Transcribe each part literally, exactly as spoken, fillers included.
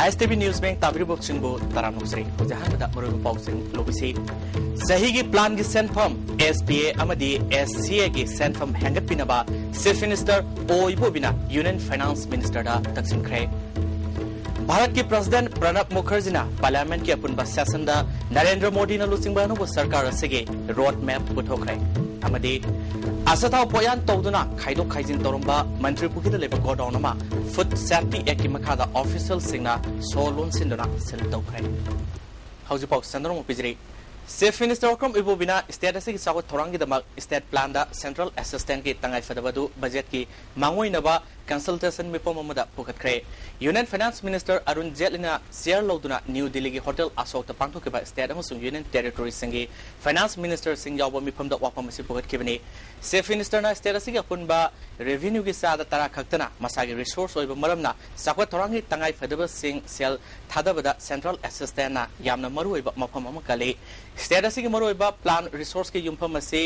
ꯑꯥꯏ ꯑꯦꯁ T V news bank ꯇꯥꯕꯤꯔꯤꯕꯁꯤꯡꯕꯨ ꯇꯔꯥꯝꯅ ꯑꯣꯛꯆꯔꯤ꯫ ꯍꯧꯖꯤꯛ ꯑꯍꯥꯟꯕꯗ ꯃꯔꯨꯑꯣꯏꯕ ꯄꯥꯎꯁꯤꯡ ꯂꯧꯕꯤꯁꯤ꯫ ꯆꯍꯤꯒꯤ ꯄ꯭ꯂꯥꯟꯒꯤ ꯁꯦꯟꯐꯝ, ꯑꯦꯁ ꯕꯤ ꯑꯦ ꯑꯃꯗꯤ ꯑꯦꯁ ꯁꯤ ꯑꯦꯒꯤ ꯁꯦꯟꯐꯝ ꯍꯦꯟꯒꯠꯄꯤꯅꯕ ꯆꯤꯐ ꯃꯤꯅꯤꯁꯇꯔ ꯑꯣ ꯏꯕꯣꯕꯤꯅ ꯌꯨꯅꯤꯌꯟ ꯐꯥꯏꯅꯥꯟꯁ ꯃꯤꯅꯤꯁꯇꯔꯗ ꯇꯛꯁꯤꯟꯈ꯭ꯔꯦ꯫ ꯚꯥꯔꯠꯀꯤ ꯄ꯭ꯔꯁꯤꯗꯦꯟꯠ ꯄ꯭ꯔꯅꯕ ꯃꯨꯈꯔꯖꯤꯅ ꯄꯥꯔꯂꯤꯌꯥꯃꯦꯟꯠꯀꯤ ꯑꯄꯨꯟꯕ ꯁꯦꯁꯟꯗ ꯅꯔꯦꯟꯗ꯭ꯔ ꯃꯣꯗꯤꯅ ꯂꯨꯆꯤꯡꯕ ꯑꯅꯧꯕ ꯁꯔꯀꯥꯔ ꯑꯁꯤꯒꯤ ꯔꯣꯗ ꯃꯦꯞ ꯄꯨꯊꯣꯛꯈ꯭ꯔꯦ꯫ ꯑꯃꯗꯤ ꯑꯆꯥꯊꯥꯎ ꯄꯣꯠꯌꯥꯟ ꯇꯧꯗꯨꯅ ꯈꯥꯏꯗꯣꯛ ꯈꯥꯏꯖꯤꯟ ꯇꯧꯔꯝꯕ ꯃꯟꯇ꯭ꯔꯤ ꯄꯨꯈ꯭ꯔꯤꯗ ꯂꯩꯕ ꯒꯣꯗꯥꯎꯟ ꯑꯃ ꯐꯨꯗ ꯁꯦꯐꯇꯤ ꯑꯦꯛꯀꯤ ꯃꯈꯥꯗ ꯑꯣꯐꯤꯁꯤꯌꯦꯜꯁꯤꯡꯅ ꯁꯣ ꯂꯣꯟꯁꯤꯟꯗꯨꯅ ꯁꯤꯜ ꯇꯧꯈ꯭ꯔꯦ꯫ ꯍꯧꯖꯤꯛꯐꯥꯎ ꯁꯟꯗꯣꯔꯃꯨꯛ ꯄꯤꯖꯔꯤ꯫ ꯆꯤꯐ ꯃꯤꯅꯤꯁꯇꯔ ꯑꯣꯀ꯭ꯔꯝ ꯏꯕꯣꯕꯤꯅ ꯁ꯭ꯇꯦꯠ ꯑꯁꯤꯒꯤ ꯆꯥꯎꯈꯠ ꯊꯧꯔꯥꯡꯒꯤꯗꯃꯛ ꯁ꯭ꯇꯦꯠ ꯄ꯭ꯂꯥꯟꯗ ꯁꯦꯟꯇ꯭ꯔꯦꯜ ꯑꯦꯁꯤꯁꯇꯦꯟꯠꯀꯤ ꯇꯉꯥꯏ ꯐꯗꯕ ꯑꯗꯨ ꯕꯖꯦꯠꯀꯤ ꯃꯥꯡꯑꯣꯏꯅꯕ ꯀꯟꯁꯜꯇꯦꯁꯟ ꯃꯤꯐꯝ ꯑꯃꯗ ꯄꯨꯈꯠꯈ꯭ꯔꯦ꯫ ꯌꯨꯅꯤꯌꯟ ꯐꯥꯏꯅꯥꯟꯁ ꯃꯤꯅꯤꯁꯇꯔ ꯑꯔꯨꯟ ꯖꯦꯠꯂꯤꯅ ꯆꯤꯌꯔ ꯂꯧꯗꯨꯅ ꯅ꯭ꯌꯨ ꯗꯤꯜꯂꯤꯒꯤ ꯍꯣꯇꯦꯜ ꯑꯁꯣꯛꯇ ꯄꯥꯡꯊꯣꯛꯈꯤꯕ ꯁ꯭ꯇꯦꯠ ꯑꯃꯁꯨꯡ ꯌꯨꯅꯤꯌꯟ ꯇꯦꯔꯤꯇꯣꯔꯤꯁꯤꯡꯒꯤ ꯐꯥꯏꯅꯥꯟꯁ ꯃꯤꯅꯤꯁꯇꯔꯁꯤꯡ ꯌꯥꯎꯕ ꯃꯤꯐꯝꯗ ꯋꯥꯐꯝ ꯑꯁꯤ ꯄꯨꯈꯠꯈꯤꯕꯅꯤ꯫ ꯆꯤꯐ ꯃꯤꯅꯤꯁꯇꯔꯅ ꯁ꯭ꯇꯦꯠ ꯑꯁꯤꯒꯤ ꯑꯄꯨꯟꯕ ꯔꯦꯚꯤꯅ꯭ꯌꯨꯒꯤ ꯆꯥꯗ ꯇꯔꯥ ꯈꯛꯇꯅ ꯃꯁꯥꯒꯤ ꯔꯤꯁꯣꯔꯁ ꯑꯣꯏꯕ ꯃꯔꯝꯅ ꯆꯥꯎꯈꯠ ꯊꯧꯔꯥꯡꯒꯤ ꯇꯉꯥꯏ ꯐꯗꯕꯁꯤꯡ ꯁꯦꯜ ꯊꯥꯗꯕꯗ ꯁꯦꯟꯇ꯭ꯔꯦꯜ ꯑꯦꯁꯤꯁꯇꯦꯟꯠꯅ ꯌꯥꯝꯅ ꯃꯔꯨꯑꯣꯏꯕ ꯃꯐꯝ ꯑꯃ ꯀꯜꯂꯤ꯫ ꯁ꯭ꯇꯦꯠ ꯑꯁꯤꯒꯤ ꯃꯔꯨꯑꯣꯏꯕ ꯄ꯭ꯂꯥꯟ ꯔꯤꯁꯣꯔꯁꯀꯤ ꯌꯨꯝꯐꯝ ꯑꯁꯤ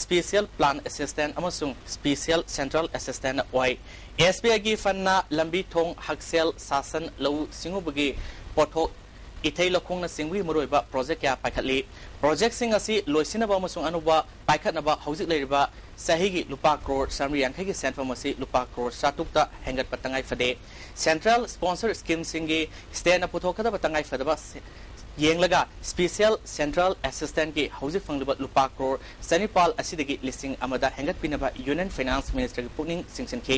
ꯁ꯭ꯄꯦꯁꯤꯌꯦꯜ ꯄ꯭ꯂꯥꯟ ꯑꯦꯁꯤꯁꯇꯦꯟꯠ ꯑꯃꯁꯨꯡ ꯁ꯭ꯄꯦꯁꯤꯌꯦꯜ ꯁꯦꯟꯇ꯭ꯔꯦꯜ ꯑꯦꯁꯤꯁꯇꯦꯟꯠ ꯑꯣꯏ꯫ ꯑꯦꯁ ꯕꯤ ꯑꯥꯏꯒꯤ ꯐꯟꯅ ꯂꯝꯕꯤ ꯊꯣꯡ, ꯍꯛꯁꯦꯜ, ꯁꯥꯁꯟ, ꯂꯧꯎ ꯁꯤꯡꯎꯕꯒꯤ ꯄꯣꯠꯊꯣꯛ, ꯏꯊꯩ ꯂꯧꯈꯣꯡꯅꯆꯤꯡꯕꯒꯤ ꯃꯔꯨꯑꯣꯏꯕ ꯄ꯭ꯔꯣꯖꯦꯛ ꯀꯌꯥ ꯄꯥꯏꯈꯠꯂꯤ꯫ ꯄ꯭ꯔꯣꯖꯦꯛꯁꯤꯡ ꯑꯁꯤ ꯂꯣꯏꯁꯤꯟꯅꯕ ꯑꯃꯁꯨꯡ ꯑꯅꯧꯕ ꯄꯥꯏꯈꯠꯅꯕ ꯍꯧꯖꯤꯛ ꯂꯩꯔꯤꯕ ꯆꯍꯤꯒꯤ ꯂꯨꯄꯥ ꯀ꯭ꯔꯣꯔ ꯆꯥꯃꯔꯤ ꯌꯥꯡꯈꯩꯒꯤ ꯁꯦꯟꯐꯝ ꯑꯁꯤ ꯂꯨꯄꯥ ꯀ꯭ꯔꯣꯔ ꯆꯥꯇ꯭ꯔꯨꯛꯇ ꯍꯦꯟꯒꯠꯄ ꯇꯉꯥꯏ ꯐꯗꯦ꯫ ꯁꯦꯟꯇ꯭ꯔꯦꯜ ꯁ꯭ꯄꯣꯟꯁꯔ ꯁ꯭ꯀꯤꯝꯁꯤꯡꯒꯤ ꯁ꯭ꯇꯦꯠꯅ ꯄꯨꯊꯣꯛꯀꯗꯕ ꯇꯉꯥꯏ ꯐꯗꯕ ꯁꯦ-, ꯌꯦꯡꯂꯒ ꯁ꯭ꯄꯦꯁꯤꯌꯦꯜ ꯁꯦꯟꯇ꯭ꯔꯦꯜ ꯑꯦꯁꯤꯁꯇꯦꯟꯠꯀꯤ ꯍꯧꯖꯤꯛ ꯐꯪꯂꯤꯕ ꯂꯨꯄꯥ ꯀ꯭ꯔꯣꯔ ꯆꯅꯤꯄꯥꯜ ꯑꯁꯤꯗꯒꯤ ꯂꯤꯁꯤꯡ ꯑꯃꯗ ꯍꯦꯟꯒꯠꯄꯤꯅꯕ ꯌꯨꯅꯤꯌꯟ ꯐꯥꯏꯅꯥꯟꯁ ꯃꯤꯅꯤꯁꯇꯔꯒꯤ ꯄꯨꯛꯅꯤꯡ ꯆꯤꯡꯁꯤꯟꯈꯤ꯫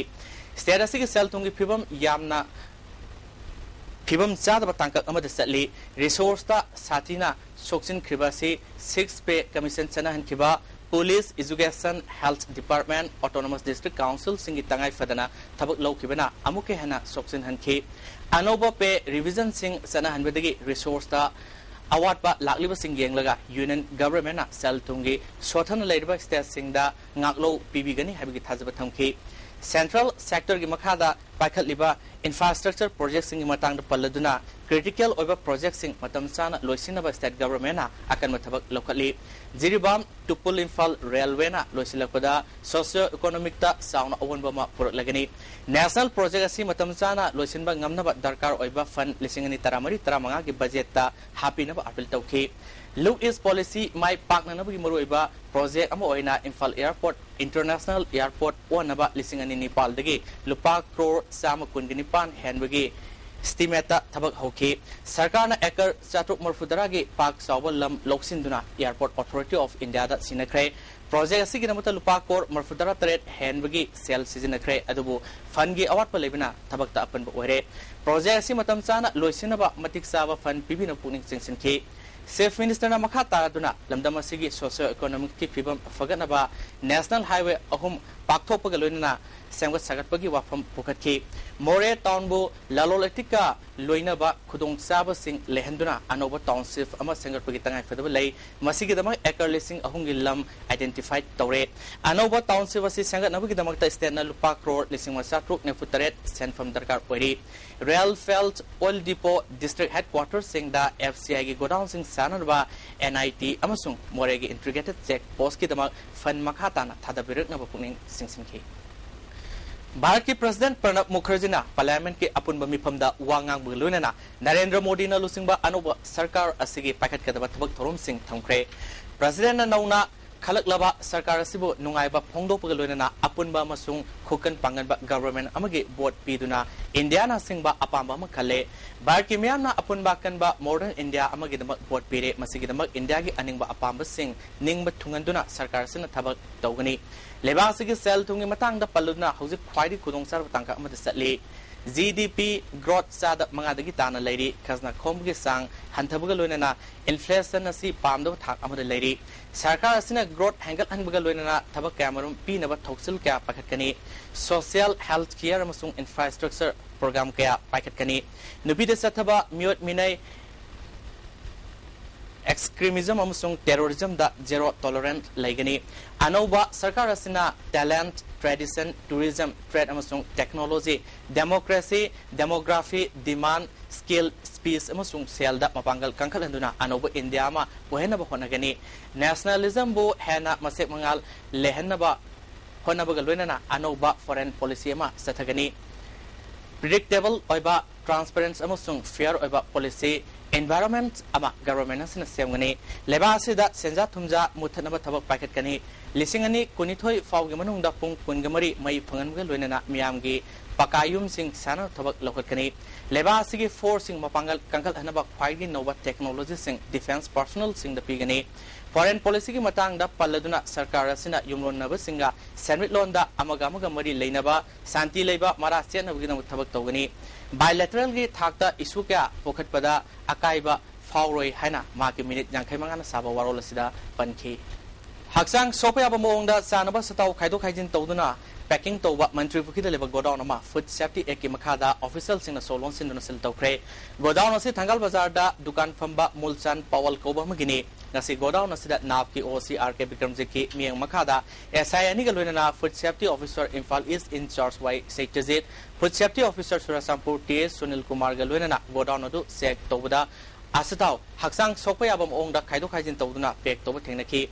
ꯁ꯭ꯇꯦꯠ ꯑꯁꯤꯒꯤ ꯁꯦꯜ ꯊꯨꯝꯒꯤ ꯐꯤꯕꯝ ꯌꯥꯝꯅ ꯐꯤꯕꯝ ꯆꯥꯗꯕ ꯇꯥꯡꯀꯛ ꯑꯃꯗ ꯆꯠꯂꯤ꯫ ꯔꯤꯁꯣꯔꯁꯇ ꯁꯥꯊꯤꯅ ꯁꯣꯛꯆꯤꯟꯈ꯭ꯔꯤꯕ ꯑꯁꯤ ꯁꯤꯛꯁ ꯄꯦ ꯀꯃꯤꯁꯟ ꯆꯠꯅꯍꯟꯈꯤꯕ, police, education, health department, autonomous district ꯀꯥꯎꯟꯁꯤꯜꯁꯤꯡꯒꯤ ꯇꯉꯥꯏ ꯐꯗꯅ ꯊꯕꯛ ꯂꯧꯈꯤꯕꯅ ꯑꯃꯨꯛꯀ ꯍꯦꯟꯅ ꯁꯣꯛꯆꯤꯟꯍꯟꯈꯤ꯫ ꯑꯅꯧꯕ ꯄꯦ ꯔꯤꯚꯤꯖꯟꯁꯤꯡ ꯆꯠꯅꯍꯟꯕꯗꯒꯤ ꯔꯤꯁꯣꯔꯁꯇ ꯑꯋꯥꯠꯄ ꯂꯥꯛꯂꯤꯕꯁꯤꯡ ꯌꯦꯡꯂꯒ ꯌꯨꯅꯤꯌꯟ ꯒꯚꯔꯟꯃꯦꯟꯠꯅ ꯁꯦꯜ ꯊꯨꯝꯒꯤ ꯁꯣꯠꯊꯅ ꯂꯩꯔꯤꯕ ꯁ꯭ꯇꯦꯠꯁꯤꯡꯗ ꯉꯥꯛꯂꯧ ꯄꯤꯕꯤꯒꯅꯤ ꯍꯥꯏꯕꯒꯤ ꯊꯥꯖꯕ ꯊꯝꯈꯤ꯫ ꯁꯦꯟꯇ꯭ꯔꯦꯜ ꯁꯦꯛꯇꯔꯒꯤ ꯃꯈꯥꯗ ꯄꯥꯏꯈꯠꯂꯤꯕ infrastructure projectꯁꯤꯡꯒꯤ ꯃꯇꯥꯡꯗ ꯄꯜꯂꯗꯨꯅ, critical ꯑꯣꯏꯕ projectꯁꯤꯡ ꯃꯇꯝ ꯆꯥꯅ ꯂꯣꯏꯁꯤꯟꯅꯕ state governmentꯅ ꯑꯀꯟꯕ ꯊꯕꯛ ꯂꯧꯈꯠꯂꯤ꯫ ꯖꯤꯔꯤꯕꯥꯝ ꯇꯨꯄꯨꯜ ꯏꯝꯐꯥꯜ railwayꯅ ꯂꯣꯏꯁꯤꯜꯂꯛꯄꯗ socio economicꯇ ꯆꯥꯎꯅ ꯑꯑꯣꯟꯕ ꯑꯃ ꯄꯨꯔꯛꯂꯒꯅꯤ꯫ National project ꯑꯁꯤ ꯃꯇꯝ ꯆꯥꯅ ꯂꯣꯏꯁꯤꯟꯕ ꯉꯝꯅꯕ ꯗꯔꯀꯥꯔ ꯑꯣꯏꯕ fund ꯂꯤꯁꯤꯡ ꯑꯅꯤ ꯇꯔꯥꯃꯔꯤ ꯇꯔꯥꯃꯉꯥꯒꯤ budgetꯇ ꯍꯥꯞꯄꯤꯅꯕ appeal ꯇꯧꯈꯤ꯫ Look East policy ꯃꯥꯏ ꯄꯥꯛꯅꯅꯕꯒꯤ ꯃꯔꯨꯑꯣꯏꯕ project ꯑꯃ ꯑꯣꯏꯅ ꯏꯝꯐꯥꯜ airport international airport ꯑꯣꯟꯅꯕ ꯂꯤꯁꯤꯡ ꯑꯅꯤ ꯅꯤꯄꯥꯜꯗꯒꯤ ꯂꯨꯄꯥ ꯀ꯭ꯔꯣꯔ ꯆꯥꯝꯃ ꯀꯨꯟꯒ ꯅꯤꯄꯥꯟ ꯍꯦꯟꯕꯒꯤ estimateꯇ ꯊꯕꯛ ꯍꯧꯈꯤ꯫ ꯁꯔꯀꯥꯔꯅ acre ꯆꯥꯇ꯭ꯔꯨꯛ ꯃꯔꯤꯐꯨ ꯇꯔꯥꯒꯤ ꯄꯥꯛ ꯆꯥꯎꯕ ꯂꯝ ꯂꯧꯁꯤꯟꯗꯨꯅ Airport Authority of Indiaꯗ ꯁꯤꯟꯅꯈ꯭ꯔꯦ꯫ Project ꯑꯁꯤꯒꯤꯗꯃꯛꯇ ꯂꯨꯄꯥ ꯀ꯭ꯔꯣꯔ ꯃꯔꯤꯐꯨ ꯇꯔꯥ ꯇꯔꯦꯠ ꯍꯦꯟꯕꯒꯤ ꯁꯦꯜ ꯁꯤꯖꯤꯟꯅꯈ꯭ꯔꯦ, ꯑꯗꯨꯕꯨ fundꯒꯤ ꯑꯋꯥꯠꯄ ꯂꯩꯕꯅ ꯊꯕꯛꯇ ꯑꯄꯟꯕ ꯑꯣꯏꯔꯦ꯫ Project ꯑꯁꯤ ꯃꯇꯝ ꯆꯥꯅ ꯂꯣꯏꯁꯤꯟꯅꯕ ꯃꯇꯤꯛ ꯆꯥꯕ fund ꯄꯤꯕꯤꯅꯕ ꯄꯨꯛꯅꯤꯡ ꯆꯤꯡꯁꯤꯟꯈꯤ꯫ Chief Ministerꯅ ꯃꯈꯥ ꯇꯥꯗꯨꯅ ꯂꯝꯗꯝ ꯑꯁꯤꯒꯤ socio economicꯀꯤ ꯐꯤꯕꯝ ꯐꯒꯠꯅꯕ National Highway ꯑꯍꯨꯝ ꯄꯥꯛꯊꯣꯛꯄꯒ ꯂꯣꯏꯅꯅ ꯁꯦꯝꯒꯠ ꯁꯥꯒꯠꯄꯒꯤ ꯋꯥꯐꯝ ꯄꯨꯈꯠꯈꯤ꯫ ꯃꯣꯔꯦ townꯕꯨ ꯂꯂꯣꯟ ꯏꯇꯤꯛꯀ ꯂꯣꯏꯅꯕ ꯈꯨꯗꯣꯡꯆꯥꯕꯁꯤꯡ ꯂꯩꯍꯟꯗꯨꯅ ꯑꯅꯧꯕ township ꯑꯃ ꯁꯦꯝꯒꯠꯄꯒꯤ ꯇꯉꯥꯏꯐꯗꯕ ꯂꯩ꯫ ꯃꯁꯤꯒꯤꯗꯃꯛ acre ꯂꯤꯁꯤꯡ ꯑꯍꯨꯝꯒꯤ ꯂꯝ identify ꯇꯧꯔꯦ꯫ ꯑꯅꯧꯕ township ꯑꯁꯤ ꯁꯦꯝꯒꯠꯅꯕꯒꯤꯗꯃꯛꯇ stateꯅ ꯂꯨꯄꯥ ꯀ꯭ꯔꯣꯔ ꯂꯤꯁꯤꯡ ꯃꯉꯥ ꯆꯥꯇ꯭ꯔꯨꯛ ꯅꯤꯐꯨ ꯇꯔꯦꯠ ꯁꯦꯟꯐꯝ ꯗꯔꯀꯥꯔ ꯑꯣꯏꯔꯤ꯫ Rail felt oil depot district headquartersꯁꯤꯡꯗ FCIꯒꯤ godownꯁꯤꯡ ꯁꯥꯅꯅꯕ NIT ꯑꯃꯁꯨꯡ ꯃꯣꯔꯦꯒꯤ integrated check postꯀꯤꯗꯃꯛ fund ꯃꯈꯥ ꯇꯥꯅ ꯊꯥꯗꯕꯤꯔꯛꯅꯕ ꯄꯨꯛꯅꯤꯡ ꯆꯤꯡꯁꯤꯟꯈꯤ꯫ ꯚꯥꯔꯠꯀꯤ President ꯄ꯭ꯔꯅꯕ ꯃꯨꯈꯔꯖꯤꯅ Parliamentꯀꯤ ꯑꯄꯨꯟꯕ ꯃꯤꯐꯝꯗ ꯋꯥ ꯉꯥꯡꯕꯒ ꯂꯣꯏꯅꯅ ꯅꯔꯦꯟꯗ꯭ꯔ ꯃꯣꯗꯤꯅ ꯂꯨꯆꯤꯡꯕ ꯑꯅꯧꯕ ꯁꯔꯀꯥꯔ ꯑꯁꯤꯒꯤ ꯄꯥꯏꯈꯠꯀꯗꯕ ꯊꯕꯛ ꯊꯧꯔꯝꯁꯤꯡ ꯊꯝꯈ꯭ꯔꯦ꯫ Presidentꯅ ꯅꯧꯅ ꯈꯜꯂꯛꯂꯕ ꯁꯔꯀꯥꯔ ꯑꯁꯤꯕꯨ ꯅꯨꯡꯉꯥꯏꯕ ꯐꯣꯡꯗꯣꯛꯄꯒ ꯂꯣꯏꯅꯅ ꯑꯄꯨꯟꯕ ꯑꯃꯁꯨꯡ ꯈꯨꯀꯟ ꯄꯥꯡꯒꯟꯕ government ꯑꯃꯒꯤ vote ꯄꯤꯗꯨꯅ ꯏꯟꯗꯤꯌꯥꯅ ꯑꯁꯦꯡꯕ ꯑꯄꯥꯝꯕ ꯑꯃ ꯈꯜꯂꯦ꯫ ꯚꯥꯔꯠꯀꯤ ꯃꯤꯌꯥꯝꯅ ꯑꯄꯨꯟꯕ ꯑꯀꯟꯕ modern India ꯑꯃꯒꯤꯗꯃꯛ vote ꯄꯤꯔꯦ꯫ ꯃꯁꯤꯒꯤꯗꯃꯛ ꯏꯟꯗꯤꯌꯥꯒꯤ ꯑꯅꯤꯡꯕ ꯑꯄꯥꯝꯕꯁꯤꯡ ꯅꯤꯡꯕ ꯊꯨꯡꯍꯟꯗꯨꯅ ꯁꯔꯀꯥꯔ ꯑꯁꯤꯅ ꯊꯕꯛ ꯇꯧꯒꯅꯤ꯫ ꯂꯩꯕꯥꯛ ꯑꯁꯤꯒꯤ ꯁꯦꯜ ꯊꯨꯝꯒꯤ ꯃꯇꯥꯡꯗ ꯄꯜꯂꯗꯨꯅ ꯍꯧꯖꯤꯛ ꯈ꯭ꯋꯥꯏꯗꯒꯤ ꯈꯨꯗꯣꯡꯆꯥꯗꯕ ꯇꯥꯡꯀꯛ ꯑꯃꯗ ꯆꯠꯂꯤ꯫ GDP growth ꯆꯥꯗ ꯃꯉꯥꯗꯒꯤ ꯇꯥꯅ ꯂꯩꯔꯤ꯫ ꯈꯖꯅꯥ ꯈꯣꯝꯕꯒꯤ ꯆꯥꯡ ꯍꯟꯊꯕꯒ ꯂꯣꯏꯅꯅ inflation ꯑꯁꯤ ꯄꯥꯝꯗꯕ ꯊꯥꯛ ꯑꯃꯗ ꯂꯩꯔꯤ꯫ ꯁꯔꯀꯥꯔ ꯑꯁꯤꯅ growth ꯍꯦꯟꯒꯠꯍꯟꯕꯒ ꯂꯣꯏꯅꯅ ꯊꯕꯛ ꯀꯌꯥꯃꯔꯨꯝ ꯄꯤꯅꯕ ꯊꯧꯁꯤꯜ ꯀꯌꯥ ꯄꯥꯏꯈꯠꯀꯅꯤ꯫ Social, health care ꯑꯃꯁꯨꯡ infrastructure program ꯀꯌꯥ ꯄꯥꯏꯈꯠꯀꯅꯤ꯫ ꯅꯨꯄꯤꯗ ꯆꯠꯊꯕ ꯃꯤꯑꯣꯠ ꯃꯤꯅꯩ Extremism ꯑꯃꯁꯨꯡ terrorism ꯗ zero tolerance ꯂꯩꯒꯅꯤ꯫ ꯑꯅꯧꯕ ꯁꯔꯀꯥꯔ ꯑꯁꯤꯅ talent, tradition, tourism, trade ꯑꯃꯁꯨꯡ technology, democracy, demography, demand, skill, speech ꯑꯃꯁꯨꯡ ꯁꯦꯜꯗ ꯃꯄꯥꯡꯒꯜ ꯀꯟꯈꯠꯍꯟꯗꯨꯅ ꯑꯅꯧꯕ ꯏꯟꯗꯤꯌꯥ ꯑꯃ ꯑꯣꯏꯍꯟꯅꯕ ꯍꯣꯠꯅꯒꯅꯤ꯫ Nationalism ꯕꯨ ꯍꯦꯟꯅ ꯃꯁꯦꯛ ꯃꯉꯥꯜ ꯂꯩꯍꯟꯅꯕ ꯍꯣꯠꯅꯕꯒ ꯂꯣꯏꯅꯅ ꯑꯅꯧꯕ foreign policy ꯑꯃ ꯆꯠꯊꯒꯅꯤ꯫ Predictable ꯑꯣꯏꯕ, transparent ꯑꯃꯁꯨꯡ fair ꯑꯣꯏꯕ policy environment ꯑꯃ government ꯑꯁꯤꯅ ꯁꯦꯝꯒꯅꯤ꯫ ꯂꯩꯕꯥꯛ ꯑꯁꯤꯗ ꯁꯦꯟꯖꯥ ꯊꯨꯝꯖꯥ ꯃꯨꯠꯊꯠꯅꯕ ꯊꯕꯛ ꯄꯥꯏꯈꯠꯀꯅꯤ꯫ ꯂꯤꯁꯤꯡ ꯑꯅꯤ ꯀꯨꯟꯅꯤꯊꯣꯏ ꯐꯥꯎꯒꯤ ꯃꯅꯨꯡꯗ ꯄꯨꯡ ꯀꯨꯟꯒ ꯃꯔꯤ ꯃꯩ ꯐꯪꯍꯟꯕꯒ ꯂꯣꯏꯅꯅ ꯃꯤꯌꯥꯝꯒꯤ ꯄꯀꯥ ꯌꯨꯝꯁꯤꯡ ꯁꯥꯅꯕ ꯊꯕꯛ ꯂꯧꯈꯠꯀꯅꯤ꯫ ꯂꯩꯕꯥꯛ ꯑꯁꯤꯒꯤ force ꯁꯤꯡ ꯃꯄꯥꯡꯒꯜ ꯀꯟꯈꯠꯍꯟꯅꯕ ꯈ꯭ꯋꯥꯏꯗꯒꯤ ꯅꯧꯕ technology ꯁꯤꯡ defence personnel ꯁꯤꯡꯗ ꯄꯤꯒꯅꯤ꯫ Foreign policy ꯒꯤ ꯃꯇꯥꯡꯗ ꯄꯜꯂꯗꯨꯅ ꯁꯔꯀꯥꯔ ꯑꯁꯤꯅ ꯌꯨꯝꯂꯣꯟꯅꯕꯁꯤꯡꯒ ꯁꯦꯟꯃꯤꯠꯂꯣꯟꯗ ꯑꯃꯒ ꯑꯃꯒ ꯃꯔꯤ ꯂꯩꯅꯕ, ꯁꯥꯟꯇꯤ ꯂꯩꯕ, ꯃꯔꯥ ꯆꯦꯠꯅꯕꯒꯤꯗꯃꯛ ꯊꯕꯛ ꯇꯧꯒꯅꯤ꯫ Bilateral ꯒꯤ ꯊꯥꯛꯇ issue ꯀꯌꯥ ꯄꯨꯈꯠꯄꯗ ꯑꯀꯥꯏꯕ ꯐꯥꯎꯔꯣꯏ ꯍꯥꯏꯅ ꯃꯍꯥꯛꯀꯤ ꯃꯤꯅꯤꯠ ꯌꯥꯡꯈꯩ ꯃꯉꯥꯅ ꯁꯥꯕ ꯋꯥꯔꯣꯜ ꯑꯁꯤꯗ ꯄꯟꯈꯤ꯫ ꯍꯛꯆꯥꯡ ꯁꯣꯛꯄ ꯌꯥꯕ ꯃꯑꯣꯡꯗ ꯆꯥꯅꯕ ꯑꯆꯥꯊꯥꯎ ꯈꯥꯏꯗꯣꯛ ꯈꯥꯏꯖꯤꯟ ꯇꯧꯗꯨꯅ packing ꯇꯧꯕ ꯃꯟꯇ꯭ꯔꯤ ꯄꯨꯈ꯭ꯔꯤꯗ ꯂꯩꯕ godown ꯑꯃ Food Safety Act ꯀꯤ ꯃꯈꯥꯗ official ꯁꯤꯡꯅ ꯁꯣ ꯂꯣꯟꯁꯤꯟꯗꯨꯅ seal ꯇꯧꯈ꯭ꯔꯦ꯫ Godown ꯑꯁꯤ ꯊꯪꯒꯥꯜ ꯕꯖꯥꯔꯗ ꯗꯨꯀꯥꯟ ꯐꯝꯕ ꯃꯨꯜꯆꯥꯟ ꯄꯋꯜ ꯀꯧꯕ ꯑꯃꯒꯤꯅꯤ꯫ ꯉꯁꯤ godown ꯑꯁꯤꯗ NAB ꯀꯤ OC R K ꯕꯤꯀ꯭ꯔꯝꯖꯤꯠꯀꯤ ꯃꯤꯠꯌꯦꯡ ꯃꯈꯥꯗ S I ꯑꯅꯤꯒ ꯂꯣꯏꯅꯅ Food Safety Officer Imphal East in charge Y Seitajit, Food Safety Officer Churachandpur T S Sunil ꯀꯨꯃꯥꯔꯒ ꯂꯣꯏꯅꯅ godown ꯑꯗꯨ check ꯇꯧꯕꯗ ꯑꯆꯥꯊꯥꯎ ꯍꯛꯆꯥꯡ ꯁꯣꯛꯄ ꯌꯥꯕ ꯃꯑꯣꯡꯗ ꯈꯥꯏꯗꯣꯛ ꯈꯥꯏꯖꯤꯟ ꯇꯧꯗꯨꯅ pack ꯇꯧꯕ ꯊꯦꯡꯅꯈꯤ꯫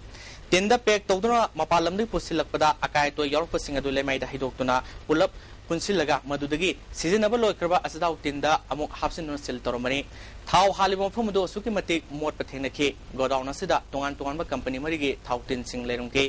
ꯇꯤꯟꯗ pack ꯇꯧꯗꯨꯅ ꯃꯄꯥꯟ ꯂꯝꯗꯒꯤ ꯄꯨꯁꯤꯜꯂꯛꯄꯗ ꯑꯀꯥꯏ ꯑꯇꯣꯏ ꯌꯥꯎꯔꯛꯄꯁꯤꯡ ꯑꯗꯨ ꯂꯩꯃꯥꯏꯗ ꯍꯩꯗꯣꯛꯇꯨꯅ ꯄꯨꯂꯞ ꯄꯨꯟꯁꯤꯜꯂꯒ ꯃꯗꯨꯗꯒꯤ ꯁꯤꯖꯤꯟꯅꯕ ꯂꯣꯏꯈ꯭ꯔꯕ ꯑꯆꯥꯊꯥꯎ ꯇꯤꯟꯗ ꯑꯃꯨꯛ ꯍꯥꯞꯆꯤꯟꯗꯨꯅ seal ꯇꯧꯔꯝꯕꯅꯤ꯫ ꯊꯥꯎ ꯍꯥꯜꯂꯤꯕ ꯃꯐꯝ ꯑꯗꯨ ꯑꯁꯨꯛꯀꯤ ꯃꯇꯤꯛ ꯃꯣꯠꯄ ꯊꯦꯡꯅꯈꯤ꯫ Godown ꯑꯁꯤꯗ ꯇꯣꯉꯥꯟ ꯇꯣꯉꯥꯟꯕ company ꯃꯔꯤꯒꯤ ꯊꯥꯎ ꯇꯤꯟꯁꯤꯡ ꯂꯩꯔꯝꯈꯤ꯫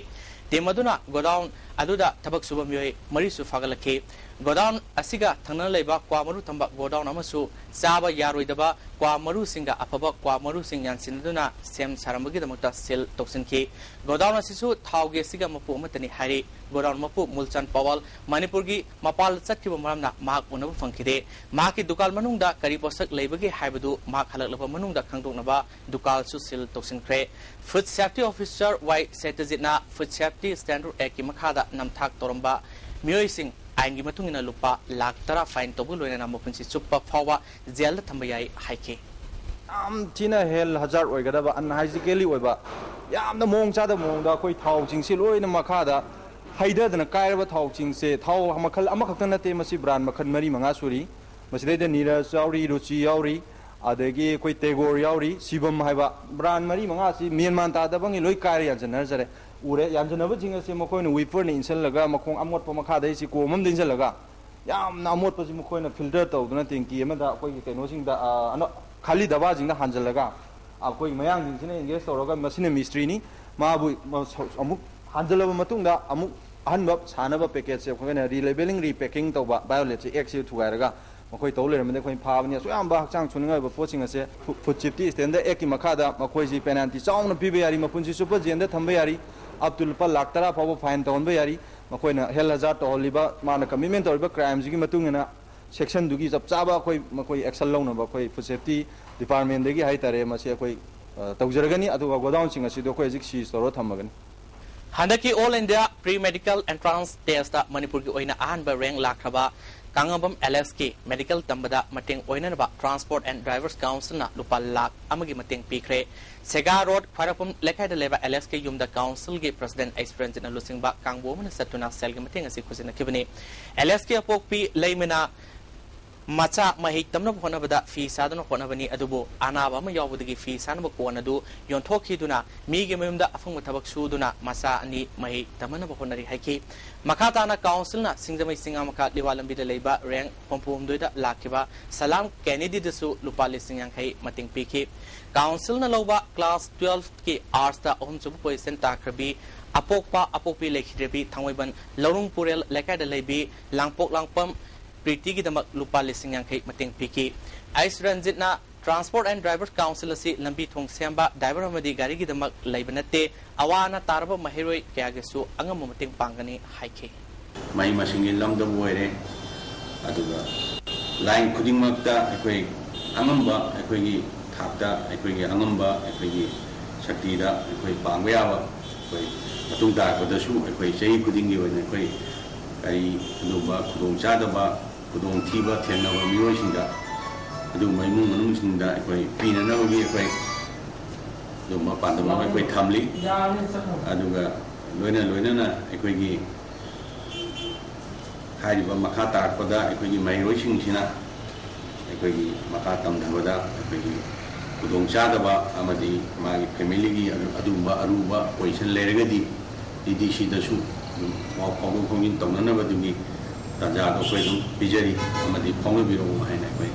Team ꯑꯗꯨꯅ godown ꯑꯗꯨꯗ ꯊꯕꯛ ꯁꯨꯕ ꯃꯤꯑꯣꯏ ꯃꯔꯤꯁꯨ ꯐꯥꯒꯠꯂꯛꯈꯤ꯫ Godown ꯑꯁꯤꯒ ꯊꯪꯅꯅ ꯂꯩꯕ ꯀ꯭ꯋꯥ ꯃꯔꯨ ꯊꯝꯕ godown ꯑꯃꯁꯨ ꯆꯥꯕ ꯌꯥꯔꯣꯏꯗꯕ ꯀ꯭ꯋꯥ ꯃꯔꯨꯁꯤꯡꯒ ꯑꯐꯕ ꯀ꯭ꯋꯥ ꯃꯔꯨꯁꯤꯡ ꯌꯥꯟꯁꯤꯟꯅꯗꯨꯅ ꯁꯦꯝ ꯁꯥꯔꯝꯕꯒꯤꯗꯃꯛꯇ seal ꯇꯧꯁꯤꯟꯈꯤ꯫ Godown ꯑꯁꯤꯁꯨ ꯊꯥꯎꯒꯤ ꯑꯁꯤꯒ ꯃꯄꯨ ꯑꯃꯠꯇꯅꯤ ꯍꯥꯏꯔꯤ꯫ Godown ꯃꯄꯨ ꯃꯨꯜꯆꯥꯟ ꯄꯋꯥꯜ ꯃꯅꯤꯄꯨꯔꯒꯤ ꯃꯄꯥꯟꯗ ꯆꯠꯈꯤꯕ ꯃꯔꯝꯅ ꯃꯍꯥꯛ ꯎꯅꯕ ꯐꯪꯈꯤꯗꯦ꯫ ꯃꯍꯥꯛꯀꯤ ꯗꯨꯀꯥꯟ ꯃꯅꯨꯡꯗ ꯀꯔꯤ ꯄꯣꯠꯁꯛ ꯂꯩꯕꯒꯦ ꯍꯥꯏꯕꯗꯨ ꯃꯍꯥꯛ ꯍꯜꯂꯛꯂꯕ ꯃꯅꯨꯡꯗ ꯈꯪꯗꯣꯛꯅꯕ ꯗꯨꯀꯥꯟꯁꯨ seal ꯇꯧꯁꯤꯟꯈ꯭ꯔꯦ꯫ Food Safety Officer ꯋꯥꯏ ꯁꯩꯇꯖꯤꯠꯅ Food Safety Standard Act ꯀꯤ ꯃꯈꯥꯗ ꯅꯝꯊꯥꯛ ꯇꯧꯔꯝꯕ ꯃꯤꯑꯣꯏꯁꯤꯡ ꯑꯥꯏꯟꯒꯤ ꯃꯇꯨꯡ ꯏꯟꯅ ꯂꯨꯄꯥ ꯂꯥꯈ ꯇꯔꯥ fine ꯇꯧꯕꯒ ꯂꯣꯏꯅꯅ ꯃꯄꯨꯟꯁꯤ ꯆꯨꯞꯄ ꯐꯥꯎꯕ ꯖꯦꯜꯗ ꯊꯝꯕ ꯌꯥꯏ ꯍꯥꯏꯈꯤ꯫ ꯌꯥꯝ ꯊꯤꯅ ꯍꯦꯜꯊ ꯍꯖꯥꯔꯗ ꯑꯣꯏꯒꯗꯕ, ꯑꯟꯍꯥꯏꯖꯤꯀꯦꯂꯤ ꯑꯣꯏꯕ, ꯌꯥꯝꯅ ꯃꯑꯣꯡ ꯆꯥꯗꯕ ꯃꯑꯣꯡꯗ ꯑꯩꯈꯣꯏ ꯊꯥꯎꯁꯤꯡꯁꯤ ꯂꯣꯏꯅ ꯃꯈꯥꯗ ꯍꯩꯊꯗꯅ ꯀꯥꯏꯔꯕ ꯊꯥꯎꯁꯤꯡꯁꯦ, ꯊꯥꯎ ꯃꯈꯜ ꯑꯃꯈꯛꯇ ꯅꯠꯇꯦ, ꯃꯁꯤ ꯕ꯭ꯔꯥꯟ ꯃꯈꯜ ꯃꯔꯤ ꯃꯉꯥ ꯁꯨꯔꯤ꯫ ꯃꯁꯤꯗꯩꯗ ꯅꯤꯔꯖ ꯌꯥꯎꯔꯤ, ꯔꯨꯆꯤ ꯌꯥꯎꯔꯤ, ꯑꯗꯒꯤ ꯑꯩꯈꯣꯏ ꯇꯦꯒꯣꯔ ꯌꯥꯎꯔꯤ, ꯁꯤꯕꯝ ꯍꯥꯏꯕ ꯕ꯭ꯔꯥꯟ ꯃꯔꯤ ꯃꯉꯥꯁꯤ ꯃꯦꯟ ꯃꯥꯟ ꯇꯥꯗꯕꯉꯩ ꯂꯣꯏ ꯀꯥꯏꯔ ꯌꯥꯟꯁꯤꯟꯅꯔꯖꯔꯦ꯫ ꯎꯔꯦ, ꯌꯥꯟꯁꯤꯟꯅꯕꯁꯤꯡ ꯑꯁꯦ ꯃꯈꯣꯏꯅ ꯋꯤꯄꯔꯅ ꯏꯟꯁꯤꯜꯂꯒ, ꯃꯈꯣꯡ ꯑꯃꯣꯠꯄ ꯃꯈꯥꯗ ꯑꯩꯁꯤ ꯀꯣꯝ ꯑꯃꯗ ꯏꯟꯁꯤꯜꯂꯒ, ꯌꯥꯝꯅ ꯑꯃꯣꯠꯄꯁꯤ ꯃꯈꯣꯏꯅ ꯐꯤꯜꯇꯔ ꯇꯧꯗꯨꯅ ꯇꯦꯡꯀꯤ ꯑꯃꯗ ꯑꯩꯈꯣꯏꯒꯤ ꯀꯩꯅꯣꯁꯤꯡꯗ, ꯑ, ꯑꯅ-, ꯈꯥꯂꯤ ꯗꯕꯥꯁꯤꯡꯗ ꯍꯥꯟꯖꯜꯂꯒ, ꯑꯩꯈꯣꯏ ꯃꯌꯥꯡꯁꯤꯡꯁꯤꯅ ꯑꯦꯡꯒꯦꯖ ꯇꯧꯔꯒ ꯃꯁꯤꯅ ꯃꯤꯁꯇ꯭ꯔꯤꯅꯤ, ꯃꯥꯕꯨ ꯑꯃꯨꯛ ꯍꯥꯟꯖꯜꯂꯕ ꯃꯇꯨꯡꯗ ꯑꯃꯨꯛ ꯑꯍꯟꯕ ꯁꯥꯅꯕ ꯄꯦꯀꯦꯠꯁꯦ ꯑꯩꯈꯣꯏꯅ ꯔꯤꯂꯦꯕꯦꯂꯤꯡ, ꯔꯤꯄꯦꯀꯤꯡ ꯇꯧꯕ, ꯚꯥꯏꯑꯣꯂꯦꯠꯁꯦ, ꯑꯦꯛꯁꯦ ꯊꯨꯒꯥꯏꯔꯒ ꯃꯈꯣꯏ ꯇꯧ ꯂꯩꯔꯝꯕꯗꯤ ꯑꯩꯈꯣꯏꯅ ꯐꯥꯕꯅꯤ꯫ ꯑꯁꯨꯛ ꯌꯥꯝꯕ ꯍꯛꯆꯥꯡ ꯁꯣꯛꯅꯤꯡꯉꯥꯏ ꯑꯣꯏꯕ ꯄꯣꯠꯁꯤꯡ ꯑꯁꯦ ꯐꯨ-, ꯐꯨꯗ ꯁꯦꯐꯇꯤ ꯁ꯭ꯇꯦꯟꯗꯔꯗ ꯑꯦꯛꯀꯤ ꯃꯈꯥꯗ ꯃꯈꯣꯏꯁꯤ ꯄꯦꯅꯥꯜꯇꯤ ꯆꯥꯎꯅ ꯄꯤꯕ ꯌꯥꯔꯤ, ꯃꯄꯨꯟꯁꯤ ꯆꯨꯞꯄ ꯖꯦꯜꯗ ꯊꯝꯕ ꯌꯥꯔꯤ, ꯑꯞ ꯇꯨ ꯂꯨꯄꯥ ꯂꯥꯈ ꯇꯔꯥ ꯐꯥꯎꯕ ꯐꯥꯏꯟ ꯇꯧꯍꯟꯕ ꯌꯥꯔꯤ꯫ ꯃꯈꯣꯏꯅ ꯍꯦꯜꯊ ꯍꯖꯥꯔꯗ ꯇꯧꯍꯜꯂꯤꯕ, ꯃꯥꯅ ꯀꯃꯤꯠꯃꯦꯟ ꯇꯧꯔꯤꯕ ꯀ꯭ꯔꯥꯏꯝꯁꯤꯒꯤ ꯃꯇꯨꯡ ꯏꯟꯅ ꯁꯦꯛꯁꯟꯗꯨꯒꯤ ꯆꯞ ꯆꯥꯕ ꯑꯩꯈꯣꯏ, ꯃꯈꯣꯏ ꯑꯦꯛꯁꯟ ꯂꯧꯅꯕ ꯑꯩꯈꯣꯏ ꯐꯨꯗ ꯁꯦꯐꯇꯤ ꯗꯤꯄꯥꯔꯠꯃꯦꯟꯗꯒꯤ ꯍꯥꯏꯇꯥꯔꯦ, ꯃꯁꯤ ꯑꯩꯈꯣꯏ, ꯑ, ꯇꯧꯖꯔꯒꯅꯤ꯫ ꯑꯗꯨꯒ ꯒꯣꯗꯥꯎꯟꯁꯤꯡ ꯑꯁꯤꯗꯣ ꯑꯩꯈꯣꯏ ꯍꯧꯖꯤꯛ ꯁꯤꯖ ꯇꯧꯔꯒ ꯊꯝꯃꯒꯅꯤ꯫ ꯍꯟꯗꯛꯀꯤ all India pre medical entrance test ꯃꯅꯤꯄꯨꯔꯒꯤ ꯑꯣꯏꯅ ꯑꯍꯥꯟꯕ ꯔꯦꯡꯛ ꯂꯥꯛꯈ꯭ꯔꯕ ꯀꯥꯉꯝꯕꯝ ꯑꯦꯂꯦꯛꯁꯀꯤ ꯃꯦꯗꯤꯀꯦꯜ ꯇꯝꯕꯗ ꯃꯇꯦꯡ ꯑꯣꯏꯅꯅꯕ ꯇ꯭ꯔꯥꯟꯁꯄꯣꯔꯠ ꯑꯦꯟ ꯗ꯭ꯔꯥꯏꯚꯔꯁ ꯀꯥꯎꯟꯁꯤꯜꯅ ꯂꯨꯄꯥ ꯂꯥꯈ ꯑꯃꯒꯤ ꯃꯇꯦꯡ ꯄꯤꯈ꯭ꯔꯦ꯫ ꯁꯦꯒꯥ ꯔꯣꯗ ꯈ꯭ꯋꯥꯏꯔꯥꯛꯄꯝ ꯂꯩꯀꯥꯏꯗ ꯂꯩꯕ ꯑꯦꯂꯦꯛꯁꯀꯤ ꯌꯨꯝꯗ ꯀꯥꯎꯟꯁꯤꯜꯒꯤ ꯄ꯭ꯔꯁꯤꯗꯦꯟꯠ ꯑꯩꯆ ꯄ꯭ꯔꯦꯝꯖꯤꯠꯅ ꯂꯨꯆꯤꯡꯕ ꯀꯥꯡꯕꯨ ꯑꯃꯅ ꯆꯠꯇꯨꯅ ꯁꯦꯜꯒꯤ ꯃꯇꯦꯡ ꯑꯁꯤ ꯈꯨꯠꯁꯤꯟꯅꯈꯤꯕꯅꯤ꯫ ꯑꯦꯂꯦꯛꯁꯀꯤ ꯑꯄꯣꯛꯄꯤ ꯂꯩꯃꯅ ꯃꯆꯥ ꯃꯍꯩ ꯇꯝꯅꯕ ꯍꯣꯠꯅꯕꯗ ꯐꯤ ꯁꯥꯗꯨꯅ ꯍꯣꯠꯅꯕꯅꯤ, ꯑꯗꯨꯕꯨ ꯑꯅꯥꯕ ꯑꯃ ꯌꯥꯎꯕꯗꯒꯤ ꯐꯤ ꯁꯥꯅꯕ ꯀꯣꯟ ꯑꯗꯨ ꯌꯣꯟꯊꯣꯛꯈꯤꯗꯨꯅ ꯃꯤꯒꯤ ꯃꯌꯨꯝꯗ ꯑꯐꯪꯕ ꯊꯕꯛ ꯁꯨꯗꯨꯅ ꯃꯆꯥ ꯑꯅꯤ ꯃꯍꯩ ꯇꯝꯍꯟꯅꯕ ꯍꯣꯠꯅꯔꯤ ꯍꯥꯏꯈꯤ꯫ ꯃꯈꯥ ꯇꯥꯅ ꯀꯥꯎꯟꯁꯤꯜꯅ ꯁꯤꯡꯖꯃꯩ ꯆꯤꯡꯉꯥꯃꯈꯥ ꯂꯤꯋꯥ ꯂꯝꯕꯤꯗ ꯂꯩꯕ ꯔꯦꯡꯛ ꯍꯨꯝꯐꯨ ꯍꯨꯝꯗꯣꯏꯗ ꯂꯥꯛꯈꯤꯕ ꯁꯂꯥꯝ ꯀꯦꯅꯦꯗꯤꯗꯁꯨ ꯂꯨꯄꯥ ꯂꯤꯁꯤꯡ ꯌꯥꯡꯈꯩ ꯃꯇꯦꯡ ꯄꯤꯈꯤ꯫ ꯀꯥꯎꯟꯁꯤꯜꯅ ꯂꯧꯕ ꯀ꯭ꯂꯥꯁ ꯇꯨꯋꯦꯜꯐꯀꯤ ꯑꯥꯔꯠꯁꯇ ꯑꯍꯨꯝꯁꯨꯕ ꯄꯣꯖꯤꯁꯟ ꯇꯥꯈ꯭ꯔꯕꯤ ꯑꯄꯣꯛꯄ ꯑꯄꯣꯛꯄꯤ ꯂꯩꯈꯤꯗ꯭ꯔꯕꯤ ꯊꯥꯡꯃꯩꯕꯟ ꯂꯧꯔꯨꯡ ꯄꯨꯔꯦꯜ ꯂꯩꯀꯥꯏꯗ ꯂꯩꯕꯤ ꯂꯥꯡꯄꯣꯛ ꯂꯥꯡꯄꯝ ꯄ꯭ꯔꯤꯇꯤꯒꯤꯗꯃꯛ ꯂꯨꯄꯥ ꯂꯤꯁꯤꯡ ꯌꯥꯡꯈꯩ ꯃꯇꯦꯡ ꯄꯤꯈꯤ꯫ ꯑꯩꯁ ꯔꯟꯖꯤꯠꯅ ꯇ꯭ꯔꯥꯟꯁꯄꯣꯔꯠ ꯑꯦꯟ ꯗ꯭ꯔꯥꯏꯚꯔ ꯀꯥꯎꯟꯁꯤꯜ ꯑꯁꯤ ꯂꯝꯕꯤ ꯊꯣꯡ ꯁꯦꯝꯕ, ꯗ꯭ꯔꯥꯏꯚꯔ ꯑꯃꯗꯤ ꯒꯥꯔꯤꯒꯤꯗꯃꯛ ꯂꯩꯕ ꯅꯠꯇꯦ, ꯑꯋꯥ ꯑꯅꯥ ꯇꯥꯔꯕ ꯃꯍꯩꯔꯣꯏ ꯀꯌꯥꯒꯤꯁꯨ ꯑꯉꯝꯕ ꯃꯇꯦꯡ ꯄꯥꯡꯒꯅꯤ ꯍꯥꯏꯈꯤ꯫ ꯃꯍꯩ ꯃꯁꯤꯡꯒꯤ ꯂꯝꯗꯕꯨ ꯑꯣꯏꯔꯦ, ꯑꯗꯨꯒ ꯂꯥꯏꯟ ꯈꯨꯗꯤꯡꯃꯛꯇ ꯑꯩꯈꯣꯏ ꯑꯉꯝꯕ, ꯑꯩꯈꯣꯏꯒꯤ ꯊꯥꯛꯇ, ꯑꯩꯈꯣꯏꯒꯤ ꯑꯉꯝꯕ, ꯑꯩꯈꯣꯏꯒꯤ ꯁꯛꯇꯤꯗ ꯑꯩꯈꯣꯏ ꯄꯥꯡꯕ ꯌꯥꯕ, ꯑꯩꯈꯣꯏ ꯃꯇꯨꯡ ꯇꯥꯔꯛꯄꯗꯁꯨ ꯑꯩꯈꯣꯏ ꯆꯍꯤ ꯈꯨꯗꯤꯡꯒꯤ ꯑꯣꯏꯅ ꯑꯩꯈꯣꯏ ꯀꯔꯤ ꯑꯗꯨꯒꯨꯝꯕ ꯈꯨꯗꯣꯡꯆꯥꯗꯕ, ꯈꯨꯗꯣꯡꯊꯤꯕ ꯊꯦꯡꯅꯕ ꯃꯤꯑꯣꯏꯁꯤꯡꯗ ꯑꯗꯨꯒꯨꯝꯕ ꯏꯃꯨꯡ ꯃꯅꯨꯡꯁꯤꯡꯗ ꯑꯩꯈꯣꯏ ꯄꯤꯅꯅꯕꯒꯤ ꯑꯩꯈꯣꯏ ꯑꯗꯨꯒꯨꯝꯕ ꯄꯥꯟꯗꯝ ꯑꯃ ꯑꯩꯈꯣꯏ ꯊꯝꯂꯤ꯫ ꯑꯗꯨꯒ ꯂꯣꯏꯅ ꯂꯣꯏꯅꯅ ꯑꯩꯈꯣꯏꯒꯤ ꯍꯥꯏꯔꯤꯕ ꯃꯈꯥ ꯇꯥꯔꯛꯄꯗ ꯑꯩꯈꯣꯏꯒꯤ ꯃꯍꯩꯔꯣꯏꯁꯤꯡꯁꯤꯅ ꯑꯩꯈꯣꯏꯒꯤ ꯃꯈꯥ ꯇꯝꯊꯕꯗ ꯑꯩꯈꯣꯏꯒꯤ ꯈꯨꯗꯣꯡꯆꯥꯗꯕ ꯑꯃꯗꯤ ꯃꯥꯒꯤ ꯐꯦꯃꯤꯂꯤꯒꯤ ꯑꯗꯨꯒꯨꯝꯕ ꯑꯔꯨꯕ ꯄꯣꯖꯤꯁꯟ ꯂꯩꯔꯒꯗꯤ ꯇꯤ ꯗꯤ ꯁꯤꯗꯁꯨ ꯑꯗꯨꯝ ꯄꯥꯎ ꯐꯥꯎꯗꯣꯛ ꯐꯥꯎꯖꯤꯟ ꯇꯧꯅꯅꯕꯗꯨꯒꯤ ꯇꯥꯟꯖꯥꯗꯣ ꯑꯩꯈꯣꯏ ꯑꯗꯨꯝ ꯄꯤꯖꯔꯤ ꯑꯃꯗꯤ ꯐꯥꯎꯅꯕꯤꯔꯛꯎ ꯍꯥꯏꯅ ꯑꯩꯈꯣꯏ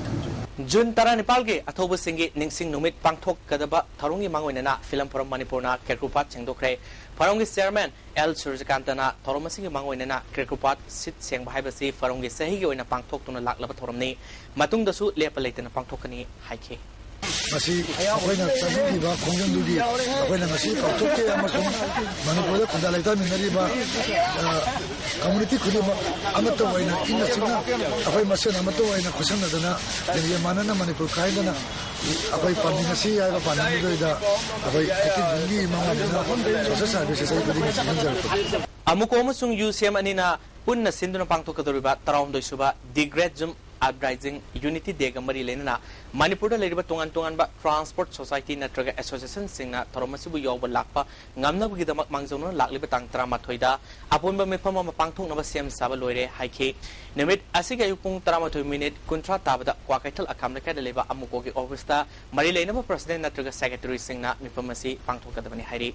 ꯊꯝꯖꯒꯦ꯫ ꯖꯨꯟ ꯇꯔꯥꯅꯤꯄꯥꯜꯒꯤ ꯑꯊꯧꯕꯁꯤꯡꯒꯤ ꯅꯤꯡꯁꯤꯡ ꯅꯨꯃꯤꯠ ꯄꯥꯡꯊꯣꯛꯀꯗꯕ ꯊꯧꯔꯝꯒꯤ ꯃꯥꯡꯑꯣꯏꯅꯅ ꯐꯤꯂꯝ ꯐꯣꯔꯝ ꯃꯅꯤꯄꯨꯔꯅ ꯈꯦꯇ꯭ꯔꯨꯄꯥꯠ ꯁꯦꯡꯗꯣꯛꯈ꯭ꯔꯦ꯫ ꯐꯣꯔꯝꯒꯤ ꯆꯤꯌꯔꯃꯦꯟ ꯑꯦꯜ ꯁꯨꯔꯖꯀꯥꯟꯇꯅ ꯊꯧꯔꯝ ꯑꯁꯤꯒꯤ ꯃꯥꯡꯑꯣꯏꯅꯅ ꯈꯦꯇ꯭ꯔꯨꯄꯥꯠ ꯁꯤꯠ ꯁꯦꯡꯕ ꯍꯥꯏꯕꯁꯤ ꯐꯣꯔꯝꯒꯤ ꯆꯍꯤꯒꯤ ꯑꯣꯏꯅ ꯄꯥꯡꯊꯣꯛꯇꯨꯅ ꯂꯥꯛꯂꯕ ꯊꯧꯔꯝꯅꯤ, ꯃꯇꯨꯡꯗꯁꯨ ꯂꯦꯞꯄ ꯂꯩꯇꯅ ꯄꯥꯡꯊꯣꯛꯀꯅꯤ ꯍꯥꯏꯈꯤ꯫ ꯃꯁꯤ ꯑꯩꯈꯣꯏꯅ ꯆꯪꯖꯈꯤꯕ ꯈꯣꯡꯖꯪꯗꯨꯒꯤ ꯑꯩꯈꯣꯏꯅ ꯉꯁꯤ ꯄꯥꯡꯊꯣꯛꯀꯦ ꯑꯃꯁꯨꯡ ꯃꯅꯤꯄꯨꯔꯗ ꯈꯨꯟꯗꯥ ꯂꯩꯇꯥꯃꯤꯟꯅꯔꯤꯕ, ꯑ, ꯀꯝꯃꯨꯅꯤꯇꯤ ꯈꯨꯗꯤꯡꯃꯛ ꯑꯃꯠꯇ ꯑꯣꯏꯅ ꯏꯪꯅ ꯆꯤꯛꯅ ꯑꯩꯈꯣꯏ ꯃꯁꯦꯟ ꯑꯃꯠꯇ ꯑꯣꯏꯅ ꯈꯨꯠꯁꯝꯅꯗꯨꯅ ꯂꯤꯡꯖꯦꯜ ꯃꯥꯟꯅꯅ ꯃꯅꯤꯄꯨꯔ ꯀꯥꯏꯗꯅ ꯑꯩꯈꯣꯏ ꯄꯥꯟꯃꯤꯟꯅꯁꯤ ꯍꯥꯏꯕ ꯄꯥꯟꯗꯝꯗꯨꯗ ꯑꯩꯈꯣꯏ ꯑꯦꯇꯤꯟ ꯖꯨꯟꯒꯤ ꯃꯃꯥꯡꯗ ꯁꯣꯁꯦꯜ ꯁꯥꯔꯚꯤꯁ ꯑꯁꯤ ꯑꯩ ꯈꯨꯗꯤꯡꯃꯛ ꯆꯦꯟꯖꯔꯛꯄꯅꯤ꯫ ꯑꯃꯨꯀꯣ ꯑꯃꯁꯨꯡ ꯌꯨ ꯁꯤ ꯑꯦꯝ ꯑꯅꯤꯅ ꯄꯨꯟꯅ ꯁꯤꯟꯗꯨꯅ ꯄꯥꯡꯊꯣꯛꯀꯗꯧꯔꯤꯕ ꯇꯔꯥꯍꯨꯝꯗꯣꯏ ꯁꯨꯕ ꯗꯤ ꯒ꯭ꯔꯦꯠ ꯖꯨꯝ ꯑꯞꯔꯥꯏꯖꯤꯡ ꯌꯨꯅꯤꯇꯤ ꯗꯦꯒ ꯃꯔꯤ ꯂꯩꯅꯅ ꯃꯅꯤꯄꯨꯔꯗ ꯂꯩꯔꯤꯕ ꯇꯣꯉꯥꯟ ꯇꯣꯉꯥꯟꯕ ꯇ꯭ꯔꯥꯟꯁꯄꯣꯔꯠ ꯁꯣꯁꯥꯏꯇꯤ ꯅꯠꯇ꯭ꯔꯒ ꯑꯦꯁꯣꯁꯤꯌꯦꯁꯟꯁꯤꯡꯅ ꯊꯧꯔꯝ ꯑꯁꯤꯕꯨ ꯌꯥꯎꯕ ꯂꯥꯛꯄ ꯉꯝꯅꯕꯒꯤꯗꯃꯛ ꯃꯥꯡꯖꯧꯅꯅ ꯂꯥꯛꯂꯤꯕ ꯇꯥꯡ ꯇꯔꯥꯃꯥꯊꯣꯏꯗ ꯑꯄꯨꯟꯕ ꯃꯤꯐꯝ ꯑꯃ ꯄꯥꯡꯊꯣꯛꯅꯕ ꯁꯦꯝ ꯁꯥꯕ ꯂꯣꯏꯔꯦ ꯍꯥꯏꯈꯤ꯫ ꯅꯨꯃꯤꯠ ꯑꯁꯤꯒꯤ ꯑꯌꯨꯛ ꯄꯨꯡ ꯇꯔꯥꯃꯥꯊꯣꯏ ꯃꯤꯅꯤꯠ ꯀꯨꯟꯊ꯭ꯔꯥ ꯇꯥꯕꯗ ꯀ꯭ꯋꯥꯀꯩꯊꯦꯜ ꯑꯈꯥꯝ ꯂꯩꯀꯥꯏꯗ ꯂꯩꯕ ꯑꯃꯨꯀꯣꯒꯤ ꯑꯣꯐꯤꯁꯇ ꯃꯔꯤ ꯂꯩꯅꯕ ꯄ꯭ꯔꯁꯤꯗꯦꯟ ꯅꯠꯇ꯭ꯔꯒ ꯁꯦꯀ꯭ꯔꯦꯇꯔꯤꯁꯤꯡꯅ ꯃꯤꯐꯝ ꯑꯁꯤ ꯄꯥꯡꯊꯣꯛꯀꯗꯕꯅꯤ ꯍꯥꯏꯔꯤ꯫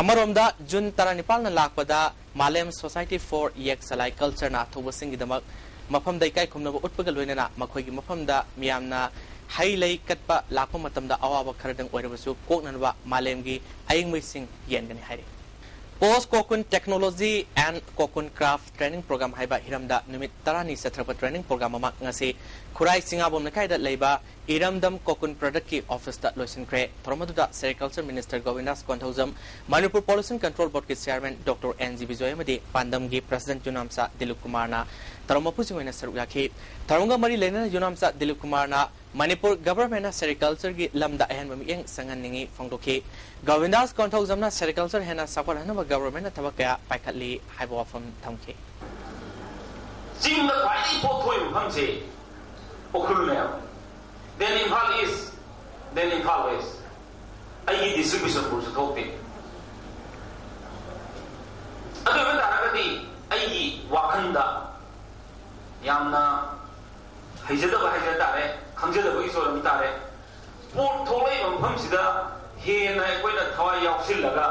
ꯑꯃꯔꯣꯝꯗ ꯖꯨꯟ ꯇꯔꯥꯅꯤꯄꯥꯜꯅ ꯂꯥꯛꯄꯗ ꯃꯥꯂꯦꯝ ꯁꯣꯁꯥꯏꯇꯤ ꯐꯣꯔ ꯌꯦꯛ ꯆꯂꯥꯏ ꯀꯜꯆꯔꯅ ꯑꯊꯧꯕꯁꯤꯡꯒꯤꯗꯃꯛ ꯃꯐꯝꯗ ꯏꯀꯥꯏ ꯈꯨꯝꯅꯕ ꯎꯠꯄꯒ ꯂꯣꯏꯅꯅ ꯃꯈꯣꯏꯒꯤ ꯃꯐꯝꯗ ꯃꯤꯌꯥꯝꯅ ꯍꯩ ꯂꯩ ꯀꯠꯄ ꯂꯥꯛꯄ ꯃꯇꯝꯗ ꯑꯋꯥꯕ ꯈꯔꯗꯪ ꯑꯣꯏꯔꯕꯁꯨ ꯀꯣꯛꯅꯅꯕ ꯃꯥꯂꯦꯝꯒꯤ ꯑꯌꯤꯡꯕꯁꯤꯡ ꯌꯦꯟꯒꯅꯤ ꯍꯥꯏꯔꯤ꯫ Post Cocoon Technology and Cocoon Craft Training Program ꯍꯥꯏꯕ ꯍꯤꯔꯝꯗ ꯅꯨꯃꯤꯠ ꯇꯔꯥꯅꯤ ꯆꯠꯊꯔꯛꯄ training program ꯑꯃ ꯉꯁꯤ ꯈꯨꯔꯥꯏ ꯆꯤꯡꯉꯥꯕꯣꯝ ꯂꯩꯀꯥꯏꯗ ꯂꯩꯕ ꯏꯔꯝꯗꯝ ꯀꯣꯀꯨꯟ ꯄ꯭ꯔꯗꯛꯀꯤ ꯑꯣꯐꯤꯁꯇ ꯂꯣꯏꯁꯤꯟꯈ꯭ꯔꯦ꯫ ꯊꯧꯔꯝ ꯑꯗꯨꯗ sericulture minister Govindas Konthoujam, Manipur pollution control ꯕꯣꯔꯗꯀꯤ chairman doctor N G Bijoy ꯑꯃꯗꯤ ꯄꯥꯟꯗꯝꯒꯤ ꯄ꯭ꯔꯁꯤꯗꯦꯟꯠ ꯌꯨꯅꯥꯝꯆꯥ ꯗꯤꯂꯤꯞ ꯀꯨꯃꯥꯔꯅ ꯊꯧꯔꯝ ꯃꯄꯨꯁꯤꯡ ꯑꯣꯏꯅ ꯁꯔꯨꯛ ꯌꯥꯈꯤ꯫ ꯊꯧꯔꯝꯒ ꯃꯔꯤ ꯂꯩꯅꯅ ꯌꯨꯅꯥꯝꯆꯥ ꯗꯤꯂꯤꯞ ꯀꯨꯃꯥꯔꯅ ꯃꯅꯤꯄꯨꯔ ꯒꯚꯔꯟꯃꯦꯟꯠꯅ ꯁꯦꯔꯤꯀꯜꯆꯔꯒꯤ ꯂꯝꯗ ꯑꯍꯦꯟꯕ ꯃꯤꯠꯌꯦꯡ ꯆꯪꯍꯟꯅꯤꯡꯏ ꯐꯣꯡꯗꯣꯛꯈꯤ꯫ ꯒꯣꯕꯤꯟꯗꯥꯁ ꯀꯣꯟꯊꯧꯖꯝꯅ ꯁꯦꯔꯤꯀꯜꯆꯔ ꯍꯦꯟꯅ ꯆꯥꯎꯈꯠꯍꯟꯅꯕ ꯒꯚꯔꯟꯃꯦꯟꯠꯅ ꯊꯕꯛ ꯀꯌꯥ ꯄꯥꯏꯈꯠꯂꯤ ꯍꯥꯏꯕ ꯋꯥꯐꯝ ꯊꯝꯈꯤ꯫ ꯆꯤꯡꯗ ꯈ꯭ꯋꯥꯏꯗꯒꯤ ꯄꯣꯠ ꯊꯣꯛꯏ ꯃꯐꯝꯁꯦ ꯎꯈ꯭ꯔꯨꯜꯅꯦꯕ, then ꯏꯝꯐꯥꯜ ꯏꯁ, then ꯏꯝꯐꯥꯜ ꯋꯦꯁ꯫ ꯑꯩꯒꯤ ꯗꯤꯁꯇ꯭ꯔꯤꯛ ꯕꯤꯁꯅꯨꯄꯨꯔꯁꯨ ꯊꯣꯛꯇꯦ꯫ ꯑꯗꯨ ꯑꯣꯏꯕ ꯇꯥꯔꯒꯗꯤ ꯑꯩꯒꯤ ꯋꯥꯈꯜꯗ ꯌꯥꯝꯅ ꯍꯩꯖꯗꯕ ꯍꯥꯏꯖ ꯇꯥꯔꯦ, ꯈꯪꯖꯗꯕꯒꯤꯁꯨ ꯑꯣꯏꯔꯝ ꯇꯥꯔꯦ꯫ ꯄꯣꯠ ꯊꯣꯛꯂꯛꯏꯕ ꯃꯐꯝꯁꯤꯗ ꯍꯦꯟꯅ ꯑꯩꯈꯣꯏꯅ ꯊꯋꯥꯏ ꯌꯥꯎꯁꯤꯜꯂꯒ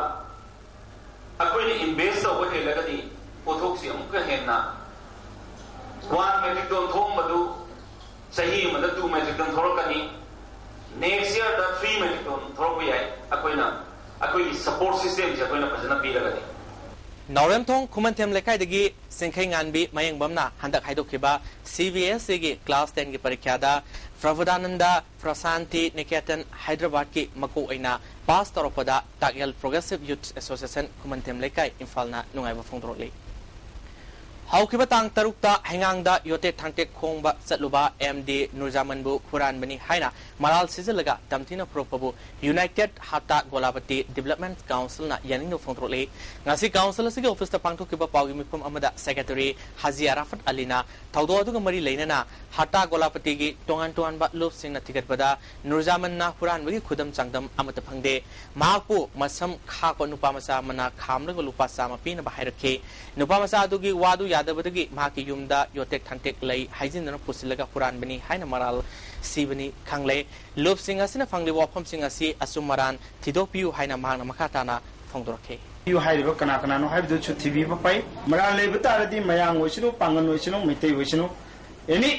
ꯑꯩꯈꯣꯏꯅ ꯏꯟꯚꯦꯁ ꯇꯧꯕ ꯍꯦꯜꯂꯒꯗꯤ ꯄꯣꯠꯊꯣꯛꯁꯤ ꯑꯃꯨꯛꯀ ꯍꯦꯟꯅ ꯋꯥꯟ ꯃꯦꯇ꯭ꯔꯤꯛ ꯇꯣꯟ ꯊꯣꯛꯑꯝꯕꯗꯨ ꯆꯍꯤ ꯑꯃꯗ ꯇꯨ ꯃꯦꯇ꯭ꯔꯤꯛ ꯇꯣꯟ ꯊꯣꯛꯂꯛꯀꯅꯤ꯫ ꯅꯦꯛꯁ ꯏꯌꯥꯔꯗ ꯊ꯭ꯔꯤ ꯃꯦꯇ꯭ꯔꯤꯛ ꯇꯣꯟ ꯊꯣꯛꯂꯛꯄ ꯌꯥꯏ꯫ ꯑꯩꯈꯣꯏꯅ ꯑꯩꯈꯣꯏꯒꯤ ꯁꯄꯣꯔꯠ ꯁꯤꯁꯇꯦꯝꯁꯦ ꯑꯩꯈꯣꯏꯅ ꯐꯖꯅ ꯄꯤꯔꯒꯗꯤ꯫ ꯅꯥꯎꯔꯦꯝꯊꯣꯡ ꯈꯨꯃꯟꯊꯦꯝ ꯂꯩꯀꯥꯏꯗꯒꯤ ꯆꯤꯡꯈꯩꯉꯥꯟꯕꯤ ꯃꯌꯦꯡꯕꯝꯅ ꯍꯟꯗꯛ ꯍꯥꯏꯗꯣꯛꯈꯤꯕ ꯁꯤ ꯕꯤ ꯑꯦꯁ ꯏꯒꯤ ꯀ꯭ꯂꯥꯁ ꯇꯦꯟꯒꯤ ꯄꯔꯤꯈ꯭ꯌꯥꯗ ꯄ꯭ꯔꯕꯨꯗꯥꯅꯟꯗ ꯄ꯭ꯔꯁꯥꯟꯇꯤ ꯅꯤꯀꯦꯇꯟ ꯍꯥꯏꯗ꯭ꯔꯕꯥꯗꯀꯤ ꯃꯀꯣꯛ ꯑꯣꯏꯅ ꯄꯥꯁ ꯇꯧꯔꯛꯄꯗ ꯇꯥꯛꯌꯦꯜ ꯄ꯭ꯔꯣꯒ꯭ꯔꯦꯁꯤꯚ ꯌꯨꯊ ꯑꯦꯁꯣꯁꯤꯌꯦꯁꯟ ꯈꯨꯃꯟꯊꯦꯝ ꯂꯩꯀꯥꯏ ꯏꯝꯐꯥꯜꯅ ꯅꯨꯡꯉꯥꯏꯕ ꯐꯣꯡꯗꯣꯔꯛꯂꯤ꯫ ꯍꯧꯈꯤꯕ ꯇꯥꯡ ꯇꯔꯨꯛꯇ ꯍꯩꯉꯥꯡꯗ ꯌꯣꯇꯦꯛ ꯊꯥꯡꯇꯦꯛ ꯈꯣꯡꯕ ꯆꯠꯂꯨꯕ ꯑꯦꯝ ꯗꯤ ꯅꯨꯔꯖꯥꯃꯟꯕꯨ ꯍꯨꯔꯥꯟꯕꯅꯤ ꯍꯥꯏꯅ ꯃꯔꯥꯜ ꯁꯤꯖꯤꯜꯂꯒ ꯇꯝꯊꯤꯅ ꯐꯨꯔꯛꯄꯕꯨ ꯌꯨꯅꯥꯏꯇꯦꯗ ꯍꯠꯇꯥ ꯒꯣꯂꯥꯄꯇꯤ ꯗꯤꯕꯂꯞꯃꯦꯟ ꯀꯥꯎꯟꯁꯤꯜꯅ ꯌꯥꯅꯤꯡꯗꯕ ꯐꯣꯡꯗꯣꯔꯛꯂꯤ꯫ ꯉꯁꯤ ꯀꯥꯎꯟꯁꯤꯜ ꯑꯁꯤꯒꯤ ꯑꯣꯐꯤꯁꯇ ꯄꯥꯡꯊꯣꯛꯈꯤꯕ ꯄꯥꯎꯒꯤ ꯃꯤꯐꯝ ꯑꯃꯗ ꯁꯦꯀ꯭ꯔꯦꯇꯔꯤ ꯍꯥꯖꯤ ꯑꯔꯥꯐꯠ ꯑꯂꯤꯅ ꯊꯧꯗꯣꯛ ꯑꯗꯨꯒ ꯃꯔꯤ ꯂꯩꯅꯅ ꯍꯠꯇꯥ ꯒꯣꯂꯥꯄꯇꯤꯒꯤ ꯇꯣꯉꯥꯟ ꯇꯣꯉꯥꯟꯕ ꯂꯨꯞꯁꯤꯡꯅ ꯊꯤꯒꯠꯄꯗ ꯅꯨꯔꯖꯥꯃꯟꯅ ꯍꯨꯔꯥꯟꯕꯒꯤ ꯈꯨꯗꯝ ꯆꯥꯡꯗꯝ ꯑꯃꯠꯇ ꯐꯪꯗꯦ꯫ ꯃꯍꯥꯛꯄꯨ ꯃꯁꯝ ꯈꯥꯛꯄ ꯅꯨꯄꯥ ꯃꯆꯥ ꯑꯃꯅ ꯈꯥꯝꯂꯒ ꯂꯨꯄꯥ ꯆꯥꯝꯃ ꯄꯤꯅꯕ ꯍꯥꯏꯔꯛꯈꯤ꯫ ꯅꯨꯄꯥ ꯃꯆꯥ ꯑꯗꯨꯒꯤ ꯋꯥꯗꯨ ꯌꯥꯗꯕꯗꯒꯤ ꯃꯍꯥꯛꯀꯤ ꯌꯨꯝꯗ ꯌꯣꯇꯦꯛ ꯊꯥꯡꯇꯦꯛ ꯂꯩ ꯍꯥꯏꯖꯤꯟꯗꯨꯅ ꯄꯨꯁꯤꯜꯂꯒ ꯍꯨꯔꯥꯟꯕꯅꯤ ꯍꯥꯏꯅ ꯃꯔꯥꯜ ꯁꯤꯕꯅꯤ ꯈꯪꯂꯦ꯫ ꯂꯨꯞꯁꯤꯡ ꯑꯁꯤꯅ ꯐꯪꯂꯤꯕ ꯋꯥꯐꯝꯁꯤꯡ ꯑꯁꯤ ꯑꯆꯨꯝ ꯑꯔꯥꯟ ꯊꯤꯗꯣꯛꯄꯤꯌꯨ ꯍꯥꯏꯅ ꯃꯍꯥꯛꯅ ꯃꯈꯥ ꯇꯥꯅ ꯐꯣꯡꯗꯣꯔꯛꯈꯤ꯫ ꯄꯤꯌꯨ ꯍꯥꯏꯔꯤꯕ ꯀꯅꯥ ꯀꯅꯥꯅꯣ ꯍꯥꯏꯕꯗꯨꯁꯨ ꯊꯤꯕꯤꯕ ꯐꯩ꯫ ꯃꯔꯥꯜ ꯂꯩꯕ ꯇꯥꯔꯗꯤ ꯃꯌꯥꯡ ꯑꯣꯏꯁꯅꯨ, ꯄꯥꯡꯒꯜ ꯑꯣꯏꯁꯅꯨ, ꯃꯩꯇꯩ ꯑꯣꯏꯁꯅꯨ, ꯑꯦꯅꯤ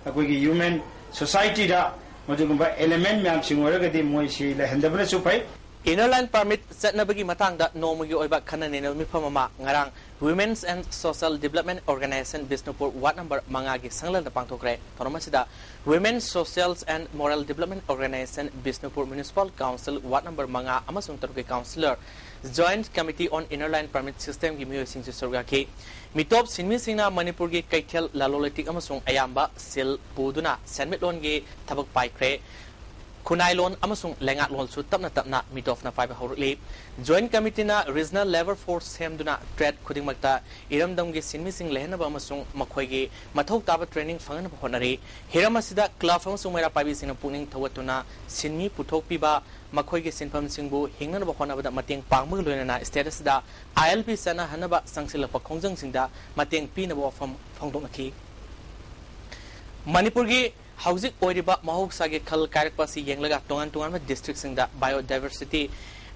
ꯑꯩꯈꯣꯏꯒꯤ ꯍ꯭ꯌꯨꯃꯦꯟ ꯁꯣꯁꯥꯏꯇꯤꯗ ꯃꯗꯨꯒꯨꯝꯕ ꯑꯦꯂꯤꯃꯦꯟ ꯃꯌꯥꯝꯁꯤꯡ ꯑꯣꯏꯔꯒꯗꯤ ꯃꯣꯏꯁꯤ ꯂꯩꯍꯟꯗꯕꯅꯁꯨ ꯐꯩ꯫ ꯏꯅꯔ ꯂꯥꯏꯟ ꯄꯔꯃꯤꯠ ꯆꯠꯅꯕꯒꯤ ꯃꯇꯥꯡꯗ ꯅꯣꯡꯃꯒꯤ ꯑꯣꯏꯕ ꯈꯟꯅ ꯅꯩꯅꯕ ꯃꯤꯐꯝ ꯑꯃ ꯉꯔꯥꯡ Women's and Social Development Organization Bishnupur ward number ꯃꯉꯥꯒꯤ ꯁꯪꯂꯦꯟꯗ ꯄꯥꯡꯊꯣꯛꯈ꯭ꯔꯦ꯫ ꯊꯧꯔꯝ ꯑꯁꯤꯗ Women Social and Moral Development Organization Bishnupur municipal council ward number ꯃꯉꯥ ꯑꯃꯁꯨꯡ ꯇꯔꯨꯛꯀꯤ councillor, Joint Committee on Inner Line Permit System ꯒꯤ ꯃꯤꯑꯣꯏꯁꯤꯡꯁꯨ ꯁꯔꯨꯛ ꯌꯥꯈꯤ꯫ ꯃꯤꯇꯣꯞ ꯁꯤꯟꯃꯤꯁꯤꯡꯅ ꯃꯅꯤꯄꯨꯔꯒꯤ ꯀꯩꯊꯦꯜ, ꯂꯂꯣꯟ ꯏꯇꯤꯛ ꯑꯃꯁꯨꯡ ꯑꯌꯥꯝꯕ ꯁꯤꯜ ꯄꯨꯗꯨꯅ ꯁꯦꯟꯃꯤꯠꯂꯣꯟꯒꯤ ꯊꯕꯛ ꯄꯥꯏꯈ꯭ꯔꯦ꯫ ꯈꯨꯟꯅꯥꯏꯂꯣꯟ ꯑꯃꯁꯨꯡ ꯂꯩꯉꯥꯛꯂꯣꯟꯁꯨ ꯇꯞꯅ ꯇꯞꯅ ꯃꯤꯇꯣꯞꯅ ꯄꯥꯏꯕ ꯍꯧꯔꯛꯂꯤ꯫ Joint Committee ꯅ regional labour force ꯁꯦꯝꯗꯨꯅ trade ꯈꯨꯗꯤꯡꯃꯛꯇ ꯏꯔꯝꯗꯝꯒꯤ ꯁꯤꯟꯃꯤꯁꯤꯡ ꯂꯩꯍꯟꯅꯕ ꯑꯃꯁꯨꯡ ꯃꯈꯣꯏꯒꯤ ꯃꯊꯧ ꯇꯥꯕ training ꯐꯪꯍꯟꯅꯕ ꯍꯣꯠꯅꯔꯤ꯫ ꯍꯤꯔꯝ ꯑꯁꯤꯗ club ꯑꯃꯁꯨꯡ ꯃꯩꯔꯥ ꯄꯥꯏꯕꯤꯁꯤꯡꯅ ꯄꯨꯛꯅꯤꯡ ꯊꯧꯒꯠꯇꯨꯅ ꯁꯤꯟꯃꯤ ꯄꯨꯊꯣꯛꯄꯤꯕ, ꯃꯈꯣꯏꯒꯤ ꯁꯤꯟꯐꯝꯁꯤꯡꯕꯨ ꯍꯤꯡꯅꯅꯕ ꯍꯣꯠꯅꯕꯗ ꯃꯇꯦꯡ ꯄꯥꯡꯕꯒ ꯂꯣꯏꯅꯅ state ꯑꯁꯤꯗ I L P ꯆꯠꯅꯍꯟꯅꯕ ꯆꯪꯁꯤꯜꯂꯛꯄ ꯈꯣꯡꯖꯪꯁꯤꯡꯗ ꯃꯇꯦꯡ ꯄꯤꯅꯕ ꯋꯥꯐꯝ ꯐꯣꯡꯗꯣꯛꯅꯈꯤ꯫ ꯃꯅꯤꯄꯨꯔꯒꯤ ꯍꯧꯖꯤꯛ ꯑꯣꯏꯔꯤꯕ ꯃꯍꯧꯁꯥꯒꯤ ꯈꯜ ꯀꯥꯏꯔꯛꯄ ꯑꯁꯤ ꯌꯦꯡꯂꯒ ꯇꯣꯉꯥꯟ ꯇꯣꯉꯥꯟꯕ district ꯁꯤꯡꯗ Biodiversity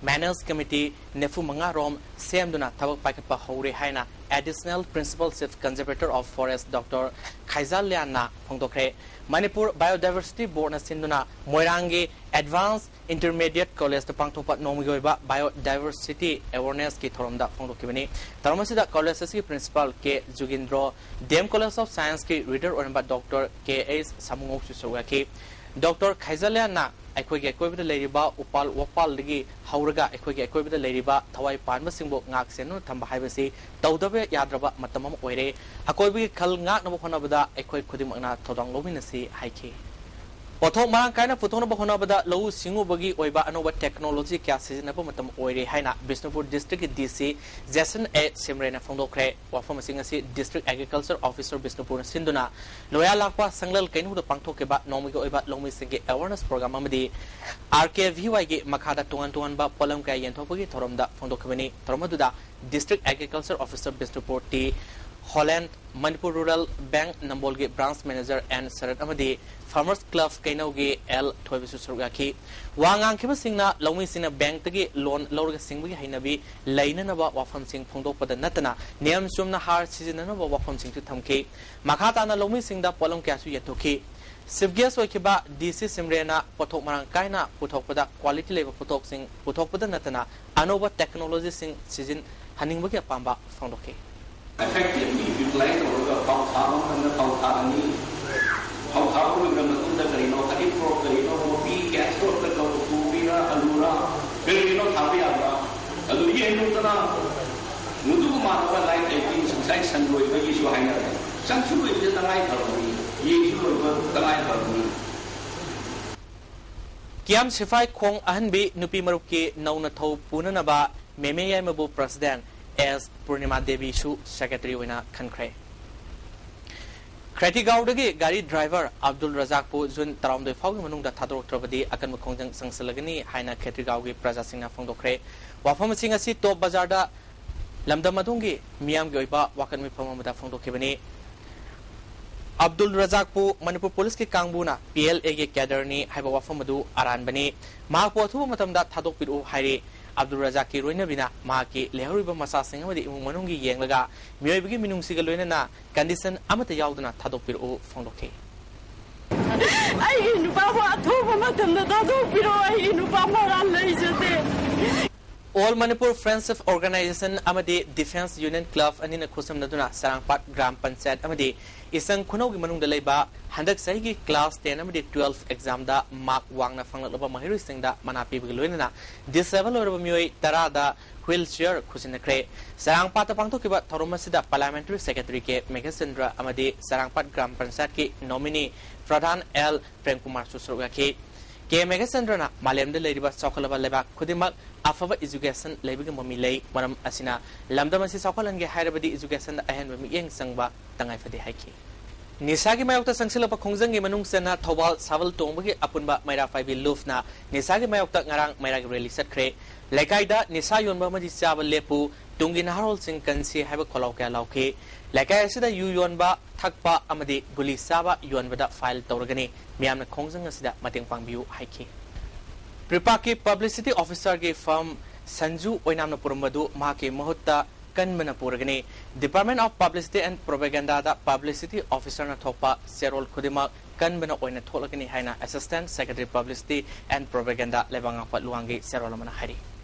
Management Committee ꯅꯤꯐꯨ ꯃꯉꯥ ꯔꯣꯝ ꯁꯦꯝꯗꯨꯅ ꯊꯕꯛ ꯄꯥꯏꯈꯠꯄ ꯍꯧꯔꯦ ꯍꯥꯏꯅ Additional Principal Chief Conservator of Forest Doctor ꯈꯥꯏꯖꯥ ꯂꯤꯌꯥꯟꯅ ꯐꯣꯡꯗꯣꯛꯈ꯭ꯔꯦ꯫ Manipur Biodiversity Board ꯅ ꯁꯤꯟꯗꯨꯅ ꯃꯣꯏꯔꯥꯡꯒꯤ Advanced Intermediate College ꯇ ꯄꯥꯡꯊꯣꯛꯄ ꯅꯣꯡꯃꯒꯤ ꯑꯣꯏꯕ Biodiversity Awareness ꯀꯤ ꯊꯧꯔꯝꯗ ꯐꯣꯡꯗꯣꯛꯈꯤꯕꯅꯤ꯫ ꯊꯧꯔꯝ ꯑꯁꯤꯗ college ꯑꯁꯤꯒꯤ Principal K Jugindro, D M College of Science ꯀꯤ Reader ꯑꯣꯏꯔꯝꯕ Doctor ꯀꯦ ꯑꯩꯆ ꯁꯥꯃꯨꯉꯧꯁꯨ ꯁꯔꯨꯛ ꯌꯥꯈꯤ꯫ Doctor ꯈꯥꯏꯖꯥꯂꯤꯌꯥꯟꯅ ꯑꯩꯈꯣꯏꯒꯤ ꯑꯀꯣꯏꯕꯗ ꯂꯩꯔꯤꯕ ꯎꯄꯥꯜ ꯋꯥꯄꯥꯜꯗꯒꯤ ꯍꯧꯔꯒ ꯑꯩꯈꯣꯏꯒꯤ ꯑꯀꯣꯏꯕꯗ ꯂꯩꯔꯤꯕ ꯊꯋꯥꯏ ꯄꯥꯟꯕꯁꯤꯡꯕꯨ ꯉꯥꯛ ꯁꯦꯟꯗꯨꯅ ꯊꯝꯕ ꯍꯥꯏꯕꯁꯤ ꯇꯧꯗꯕ ꯌꯥꯗ꯭ꯔꯕ ꯃꯇꯝ ꯑꯃ ꯑꯣꯏꯔꯦ꯫ ꯑꯀꯣꯏꯕꯒꯤ ꯈꯜ ꯉꯥꯛꯅꯕ ꯍꯣꯠꯅꯕꯗ ꯑꯩꯈꯣꯏ ꯈꯨꯗꯤꯡꯃꯛꯅ ꯊꯧꯗꯥꯡ ꯂꯧꯃꯤꯟꯅꯁꯤ ꯍꯥꯏꯈꯤ꯫ ꯄꯣꯠꯊꯣꯛ ꯃꯔꯥꯡ ꯀꯥꯏꯅ ꯄꯨꯊꯣꯛꯅꯕ ꯍꯣꯠꯅꯕꯗ ꯂꯧꯎ ꯁꯤꯡꯎꯕꯒꯤ ꯑꯣꯏꯕ ꯑꯅꯧꯕ technology ꯀꯌꯥ ꯁꯤꯖꯤꯟꯅꯕ ꯃꯇꯝ ꯑꯣꯏꯔꯦ ꯍꯥꯏꯅ ꯕꯤꯁꯅꯨꯄꯨꯔ district ꯀꯤ D C ꯖꯦꯁꯟ ꯑꯦ ꯁꯤꯝꯔꯦꯅ ꯐꯣꯡꯗꯣꯛꯈ꯭ꯔꯦ꯫ ꯋꯥꯐꯝꯁꯤꯡ ꯑꯁꯤ District Agriculture Officer ꯕꯤꯁꯅꯨꯄꯨꯔꯅ ꯁꯤꯟꯗꯨꯅ ꯂꯣꯌꯥ ꯂꯥꯛꯄ ꯁꯪꯂꯜ ꯀꯩꯅꯧꯗ ꯄꯥꯡꯊꯣꯛꯈꯤꯕ ꯅꯣꯡꯃꯒꯤ ꯑꯣꯏꯕ ꯂꯧꯃꯤꯁꯤꯡꯒꯤ awareness program ꯑꯃꯗꯤ R K V Y ꯒꯤ ꯃꯈꯥꯗ ꯇꯣꯉꯥꯟ ꯇꯣꯉꯥꯟꯕ ꯄꯣꯠꯂꯝ ꯀꯌꯥ ꯌꯦꯟꯊꯣꯛꯄꯒꯤ ꯊꯧꯔꯝꯗ ꯐꯣꯡꯗꯣꯛꯈꯤꯕꯅꯤ꯫ ꯊꯧꯔꯝ ꯑꯗꯨꯗ District Agriculture Officer Bishnupur T Holen, Manipur Rural Bank ꯅꯝꯕꯣꯜꯒꯤ Branch Manager ꯑꯦꯟ ꯁꯔꯠ ꯑꯃꯗꯤ Farmers Club ꯀꯩꯅꯧꯒꯤ ꯑꯦꯜ ꯊꯣꯏꯕꯁꯨ ꯁꯔꯨꯛ ꯌꯥꯈꯤ꯫ ꯋꯥ ꯉꯥꯡꯈꯤꯕꯁꯤꯡꯅ ꯂꯧꯃꯤꯁꯤꯡꯅ bank ꯇꯒꯤ loan ꯂꯧꯔꯒ ꯁꯤꯡꯕꯒꯤ ꯍꯩꯅꯕꯤ ꯂꯩꯅꯅꯕ ꯋꯥꯐꯝꯁꯤꯡ ꯐꯣꯡꯗꯣꯛꯄꯗ ꯅꯠꯇꯅ ꯅꯤꯌꯝ ꯆꯨꯝꯅ ꯍꯥꯔ ꯁꯤꯖꯤꯟꯅꯅꯕ ꯋꯥꯐꯝꯁꯤꯡꯁꯨ ꯊꯝꯈꯤ꯫ ꯃꯈꯥ ꯇꯥꯅ ꯂꯧꯃꯤꯁꯤꯡꯗ ꯄꯣꯠꯂꯝ ꯀꯌꯥꯁꯨ ꯌꯦꯟꯊꯣꯛꯈꯤ꯫ Chief Guest ꯑꯣꯏꯈꯤꯕ D C ꯁꯤꯝꯔꯦꯅ ꯄꯣꯠꯊꯣꯛ ꯃꯔꯥꯡ ꯀꯥꯏꯅ ꯄꯨꯊꯣꯛꯄꯗ quality ꯂꯩꯕ ꯄꯣꯠꯊꯣꯛꯁꯤꯡ ꯄꯨꯊꯣꯛꯄꯗ ꯅꯠꯇꯅ ꯑꯅꯧꯕ technology ꯁꯤꯡ ꯁꯤꯖꯤꯟꯅꯍꯟꯅꯤꯡꯕꯒꯤ ꯑꯄꯥꯝꯕ ꯐꯣꯡꯗꯣꯛꯈꯤ꯫ Effectively utilize ꯇꯧꯔꯒ ꯐꯧ ꯊꯥꯕ ꯃꯇꯝꯗ ꯐꯧ ꯊꯥꯔꯅꯤ, ꯐꯧ ꯊꯥꯕ ꯂꯣꯏꯈ꯭ꯔ ꯃꯇꯨꯡꯗ ꯀꯔꯤꯅꯣ, ꯍꯅꯤ ꯀ꯭ꯔꯣꯞ ꯀꯔꯤꯅꯣ, ꯀꯣꯕꯤ, ꯀꯦꯁ ꯀ꯭ꯔꯣꯞꯇ ꯀꯣꯕꯤꯔ, ꯑꯂꯨꯔ, ꯀꯔꯤꯅꯣ ꯊꯥꯕ ꯌꯥꯕ, ꯑꯗꯨ ꯌꯦꯟꯗꯣꯛꯇꯅ ꯃꯗꯨꯒ ꯃꯥꯟꯅꯕ ꯂꯥꯏꯔꯤꯛ ꯂꯩꯇꯤꯡ ꯉꯁꯥꯏ ꯁꯟ ꯂꯣꯏꯕꯒꯤꯁꯨ ꯍꯥꯏꯅꯔꯦ꯫ ꯁꯟꯁꯨ ꯂꯣꯏꯕꯁꯦ ꯇꯉꯥꯏ ꯐꯔꯕꯅꯤ, ꯌꯦꯟꯁꯨ ꯂꯣꯏꯕ ꯇꯉꯥꯏ ꯐꯔꯕꯅꯤ꯫ ꯀꯤꯌꯥꯝ ꯁꯤꯐꯥꯏ ꯈꯣꯡ ꯑꯍꯟꯕꯤ ꯅꯨꯄꯤ ꯃꯔꯨꯞꯀꯤ ꯅꯧꯅ ꯊꯧ ꯄꯨꯅꯅꯕ ꯃꯦꯃꯦ ꯌꯥꯏꯃꯕꯨ ꯄ꯭ꯔꯁꯤꯗꯦꯟ ꯑꯦꯁ ꯄꯨꯔꯅꯤꯃꯥ ꯗꯦꯕꯤꯁꯨ ꯁꯦꯀ꯭ꯔꯦꯇꯔꯤ ꯑꯣꯏꯅ ꯈꯟꯈ꯭ꯔꯦ꯫ ꯈ꯭ꯔꯦꯇꯤꯒꯥꯎꯗꯒꯤ ꯒꯥꯔꯤ ꯗ꯭ꯔꯥꯏꯚꯔ ꯑꯕꯗꯨꯜ ꯔꯖꯥꯛꯄꯨ ꯖꯨꯟ ꯇꯔꯥꯍꯨꯝꯗꯣꯏ ꯐꯥꯎꯒꯤ ꯃꯅꯨꯡꯗ ꯊꯥꯗꯣꯔꯛꯇ꯭ꯔꯕꯗꯤ ꯑꯀꯟꯕ ꯈꯣꯡꯖꯪ ꯆꯪꯁꯤꯜꯂꯒꯅꯤ ꯍꯥꯏꯅ ꯈ꯭ꯔꯦꯇꯤꯒꯥꯎꯒꯤ ꯄ꯭ꯔꯖꯥꯁꯤꯡꯅ ꯐꯣꯡꯗꯣꯛꯈ꯭ꯔꯦ꯫ ꯋꯥꯐꯝ ꯑꯁꯤ ꯉꯁꯤ ꯇꯣꯞ ꯕꯖꯥꯔꯗ ꯂꯝꯗꯝ ꯑꯗꯣꯝꯒꯤ ꯃꯤꯌꯥꯝꯒꯤ ꯑꯣꯏꯕ ꯋꯥꯀꯠ ꯃꯤꯐꯝ ꯑꯃꯗ ꯐꯣꯡꯗꯣꯛꯈꯤꯕꯅꯤ꯫ ꯑꯕꯗꯨꯜ ꯔꯖꯥꯛꯄꯨ ꯃꯅꯤꯄꯨꯔ ꯄꯨꯂꯤꯁꯀꯤ ꯀꯥꯡꯕꯨꯅ ꯄꯤ ꯑꯦꯜ ꯑꯦꯒꯤ ꯀꯦꯗꯔꯅꯤ ꯍꯥꯏꯕ ꯋꯥꯐꯝ ꯑꯗꯨ ꯑꯔꯥꯟꯕꯅꯤ꯫ ꯃꯍꯥꯛꯄꯨ ꯑꯊꯨꯕ ꯃꯇꯝꯗ ꯊꯥꯗꯣꯛꯄꯤꯔꯛꯎ ꯍꯥꯏꯔꯤ꯫ ꯑꯕꯗꯨꯜ ꯔꯖꯥꯛꯀꯤ ꯂꯣꯏꯅꯕꯤꯅ ꯃꯍꯥꯛꯀꯤ ꯂꯩꯍꯧꯔꯤꯕ ꯃꯆꯥꯁꯤꯡ ꯑꯃꯗꯤ ꯏꯃꯨꯡ ꯃꯅꯨꯡꯒꯤ ꯌꯦꯡꯂꯒ ꯃꯤꯑꯣꯏꯕꯒꯤ ꯃꯤꯅꯨꯡꯁꯤꯒ ꯂꯣꯏꯅꯅ ꯀꯟꯗꯤꯁꯟ ꯑꯃꯠꯇ ꯌꯥꯎꯗꯅ ꯊꯥꯗꯣꯛꯄꯤꯔꯛꯎ ꯐꯣꯡꯗꯣꯛꯈꯤ꯫ ꯑꯩꯒꯤ ꯅꯨꯄꯥꯕꯨ ꯑꯊꯨꯕ ꯃꯇꯝꯗ ꯊꯥꯗꯣꯛꯄꯤꯔꯛꯑꯣ, ꯑꯩꯒꯤ ꯅꯨꯄꯥ ꯃꯔꯥꯜ ꯂꯩꯖꯗꯦ꯫ All Manipur Friendship Organization ꯑꯃꯗꯤ Defence Union Club ꯑꯅꯤꯅ ꯈꯨꯠꯁꯝꯅꯗꯨꯅ ꯆꯔꯥꯡꯄꯥꯠ ꯒ꯭ꯔꯥꯝ ꯄꯟꯆꯥꯌꯠ ꯑꯃꯗꯤ ꯏꯁꯪ ꯈꯨꯅꯧꯒꯤ ꯃꯅꯨꯡꯗ ꯂꯩꯕ ꯍꯟꯗꯛ ꯆꯍꯤꯒꯤ class ten ꯑꯃꯗꯤ twelve examꯗ mark ꯋꯥꯡꯅ ꯐꯪꯂꯛꯂꯕ ꯃꯍꯩꯔꯣꯏꯁꯤꯡꯗ ꯃꯅꯥ ꯄꯤꯕꯒꯤ ꯂꯣꯏꯅꯅ disable ꯑꯣꯏꯔꯕ ꯃꯤꯑꯣꯏ ꯇꯔꯥꯗ wheelchair ꯈꯨꯠꯁꯤꯟꯅꯈ꯭ꯔꯦ꯫ ꯆꯔꯥꯡꯄꯥꯠꯇ ꯄꯥꯡꯊꯣꯛꯈꯤꯕ ꯊꯧꯔꯝ ꯑꯁꯤꯗ Parliamentary Secretary ꯀꯦ ꯃꯦꯘꯆꯟꯗ꯭ꯔ ꯑꯃꯗꯤ ꯆꯔꯥꯡꯄꯥꯠ ꯒ꯭ꯔꯥꯝ ꯄꯟꯆꯥꯌꯠꯀꯤ nominee ꯄ꯭ꯔꯙꯥꯟ ꯑꯦꯜ ꯄ꯭ꯔꯦꯝꯀꯨꯃꯥꯔꯁꯨ ꯁꯔꯨꯛ ꯌꯥꯈꯤ꯫ ꯀꯦ ꯃꯦꯘꯆꯟꯗ꯭ꯔꯅ ꯃꯥꯂꯦꯝꯗ ꯂꯩꯔꯤꯕ ꯆꯥꯎꯈꯠꯂꯕ ꯂꯩꯕꯥꯛ ꯈꯨꯗꯤꯡꯃꯛ ꯑꯐꯕ education ꯂꯩꯕꯒꯤ ꯃꯃꯤ ꯂꯩ, ꯃꯔꯝ ꯑꯁꯤꯅ ꯂꯝꯗꯝ ꯑꯁꯤ ꯆꯥꯎꯈꯠꯍꯟꯒꯦ ꯍꯥꯏꯔꯕꯗꯤ educationꯗ ꯑꯍꯦꯟꯕ ꯃꯤꯠꯌꯦꯡ ꯆꯪꯕ ꯇꯉꯥꯏꯐꯗꯦ ꯍꯥꯏꯈꯤ꯫ ꯅꯤꯁꯥꯒꯤ ꯃꯥꯌꯣꯛꯇ ꯆꯪꯁꯤꯜꯂꯛꯄ ꯈꯣꯡꯖꯪꯒꯤ ꯃꯅꯨꯡ ꯆꯟꯅ ꯊꯧꯕꯥꯜ ꯁꯥꯕꯜ ꯇꯣꯡꯕꯒꯤ ꯑꯄꯨꯟꯕ ꯃꯩꯔꯥ ꯄꯥꯏꯕꯤ ꯂꯨꯞꯅ ꯅꯤꯁꯥꯒꯤ ꯃꯥꯌꯣꯛꯇ ꯉꯔꯥꯡ ꯃꯩꯔꯥꯒꯤ rally ꯆꯠꯈ꯭ꯔꯦ꯫ ꯂꯩꯀꯥꯏꯗ ꯅꯤꯁꯥ ꯌꯣꯟꯕ ꯑꯃꯗꯤ ꯆꯥꯕ ꯂꯦꯞꯄꯨ, ꯇꯨꯡꯒꯤ ꯅꯍꯥꯔꯣꯜꯁꯤꯡ ꯀꯟꯁꯤ ꯍꯥꯏꯕ ꯈꯣꯜꯂꯥꯎ ꯀꯌꯥ ꯂꯥꯎꯈꯤ꯫ ꯂꯩꯀꯥꯏ ꯑꯁꯤꯗ ꯌꯨ ꯌꯣꯟꯕ, ꯊꯛꯄ ꯑꯃꯗꯤ ꯒꯨꯂꯤ ꯆꯥꯕ ꯌꯣꯟꯕꯗ fine ꯇꯧꯔꯒꯅꯤ꯫ ꯃꯤꯌꯥꯝꯅ ꯈꯣꯡꯖꯪ ꯑꯁꯤꯗ ꯃꯇꯦꯡ ꯄꯥꯡꯕꯤꯌꯨ ꯍꯥꯏꯈꯤ꯫ ꯄ꯭ꯔꯤꯄꯥꯛꯀꯤ publicity officerꯒꯤ firm ꯁꯟꯖꯨ ꯑꯣꯏꯅꯥꯝꯅ ꯄꯨꯔꯝꯕꯗꯨ ꯃꯍꯥꯛꯀꯤ ꯃꯍꯨꯠꯇ ꯀꯟꯕꯅ ꯄꯨꯔꯒꯅꯤ꯫ Department of Publicity and Propagandaꯗ publicity officerꯅ ꯊꯣꯛꯄ ꯆꯦꯔꯣꯜ ꯈꯨꯗꯤꯡꯃꯛ ꯀꯟꯕꯅ ꯑꯣꯏꯅ ꯊꯣꯛꯂꯒꯅꯤ ꯍꯥꯏꯅ Assistant Secretary Publicity and Propaganda ꯂꯩꯕꯥꯛꯉꯥꯛꯄ ꯂꯨꯋꯥꯡꯒꯤ ꯆꯦꯔꯣꯜ ꯑꯃꯅ ꯍꯥꯏꯔꯤ꯫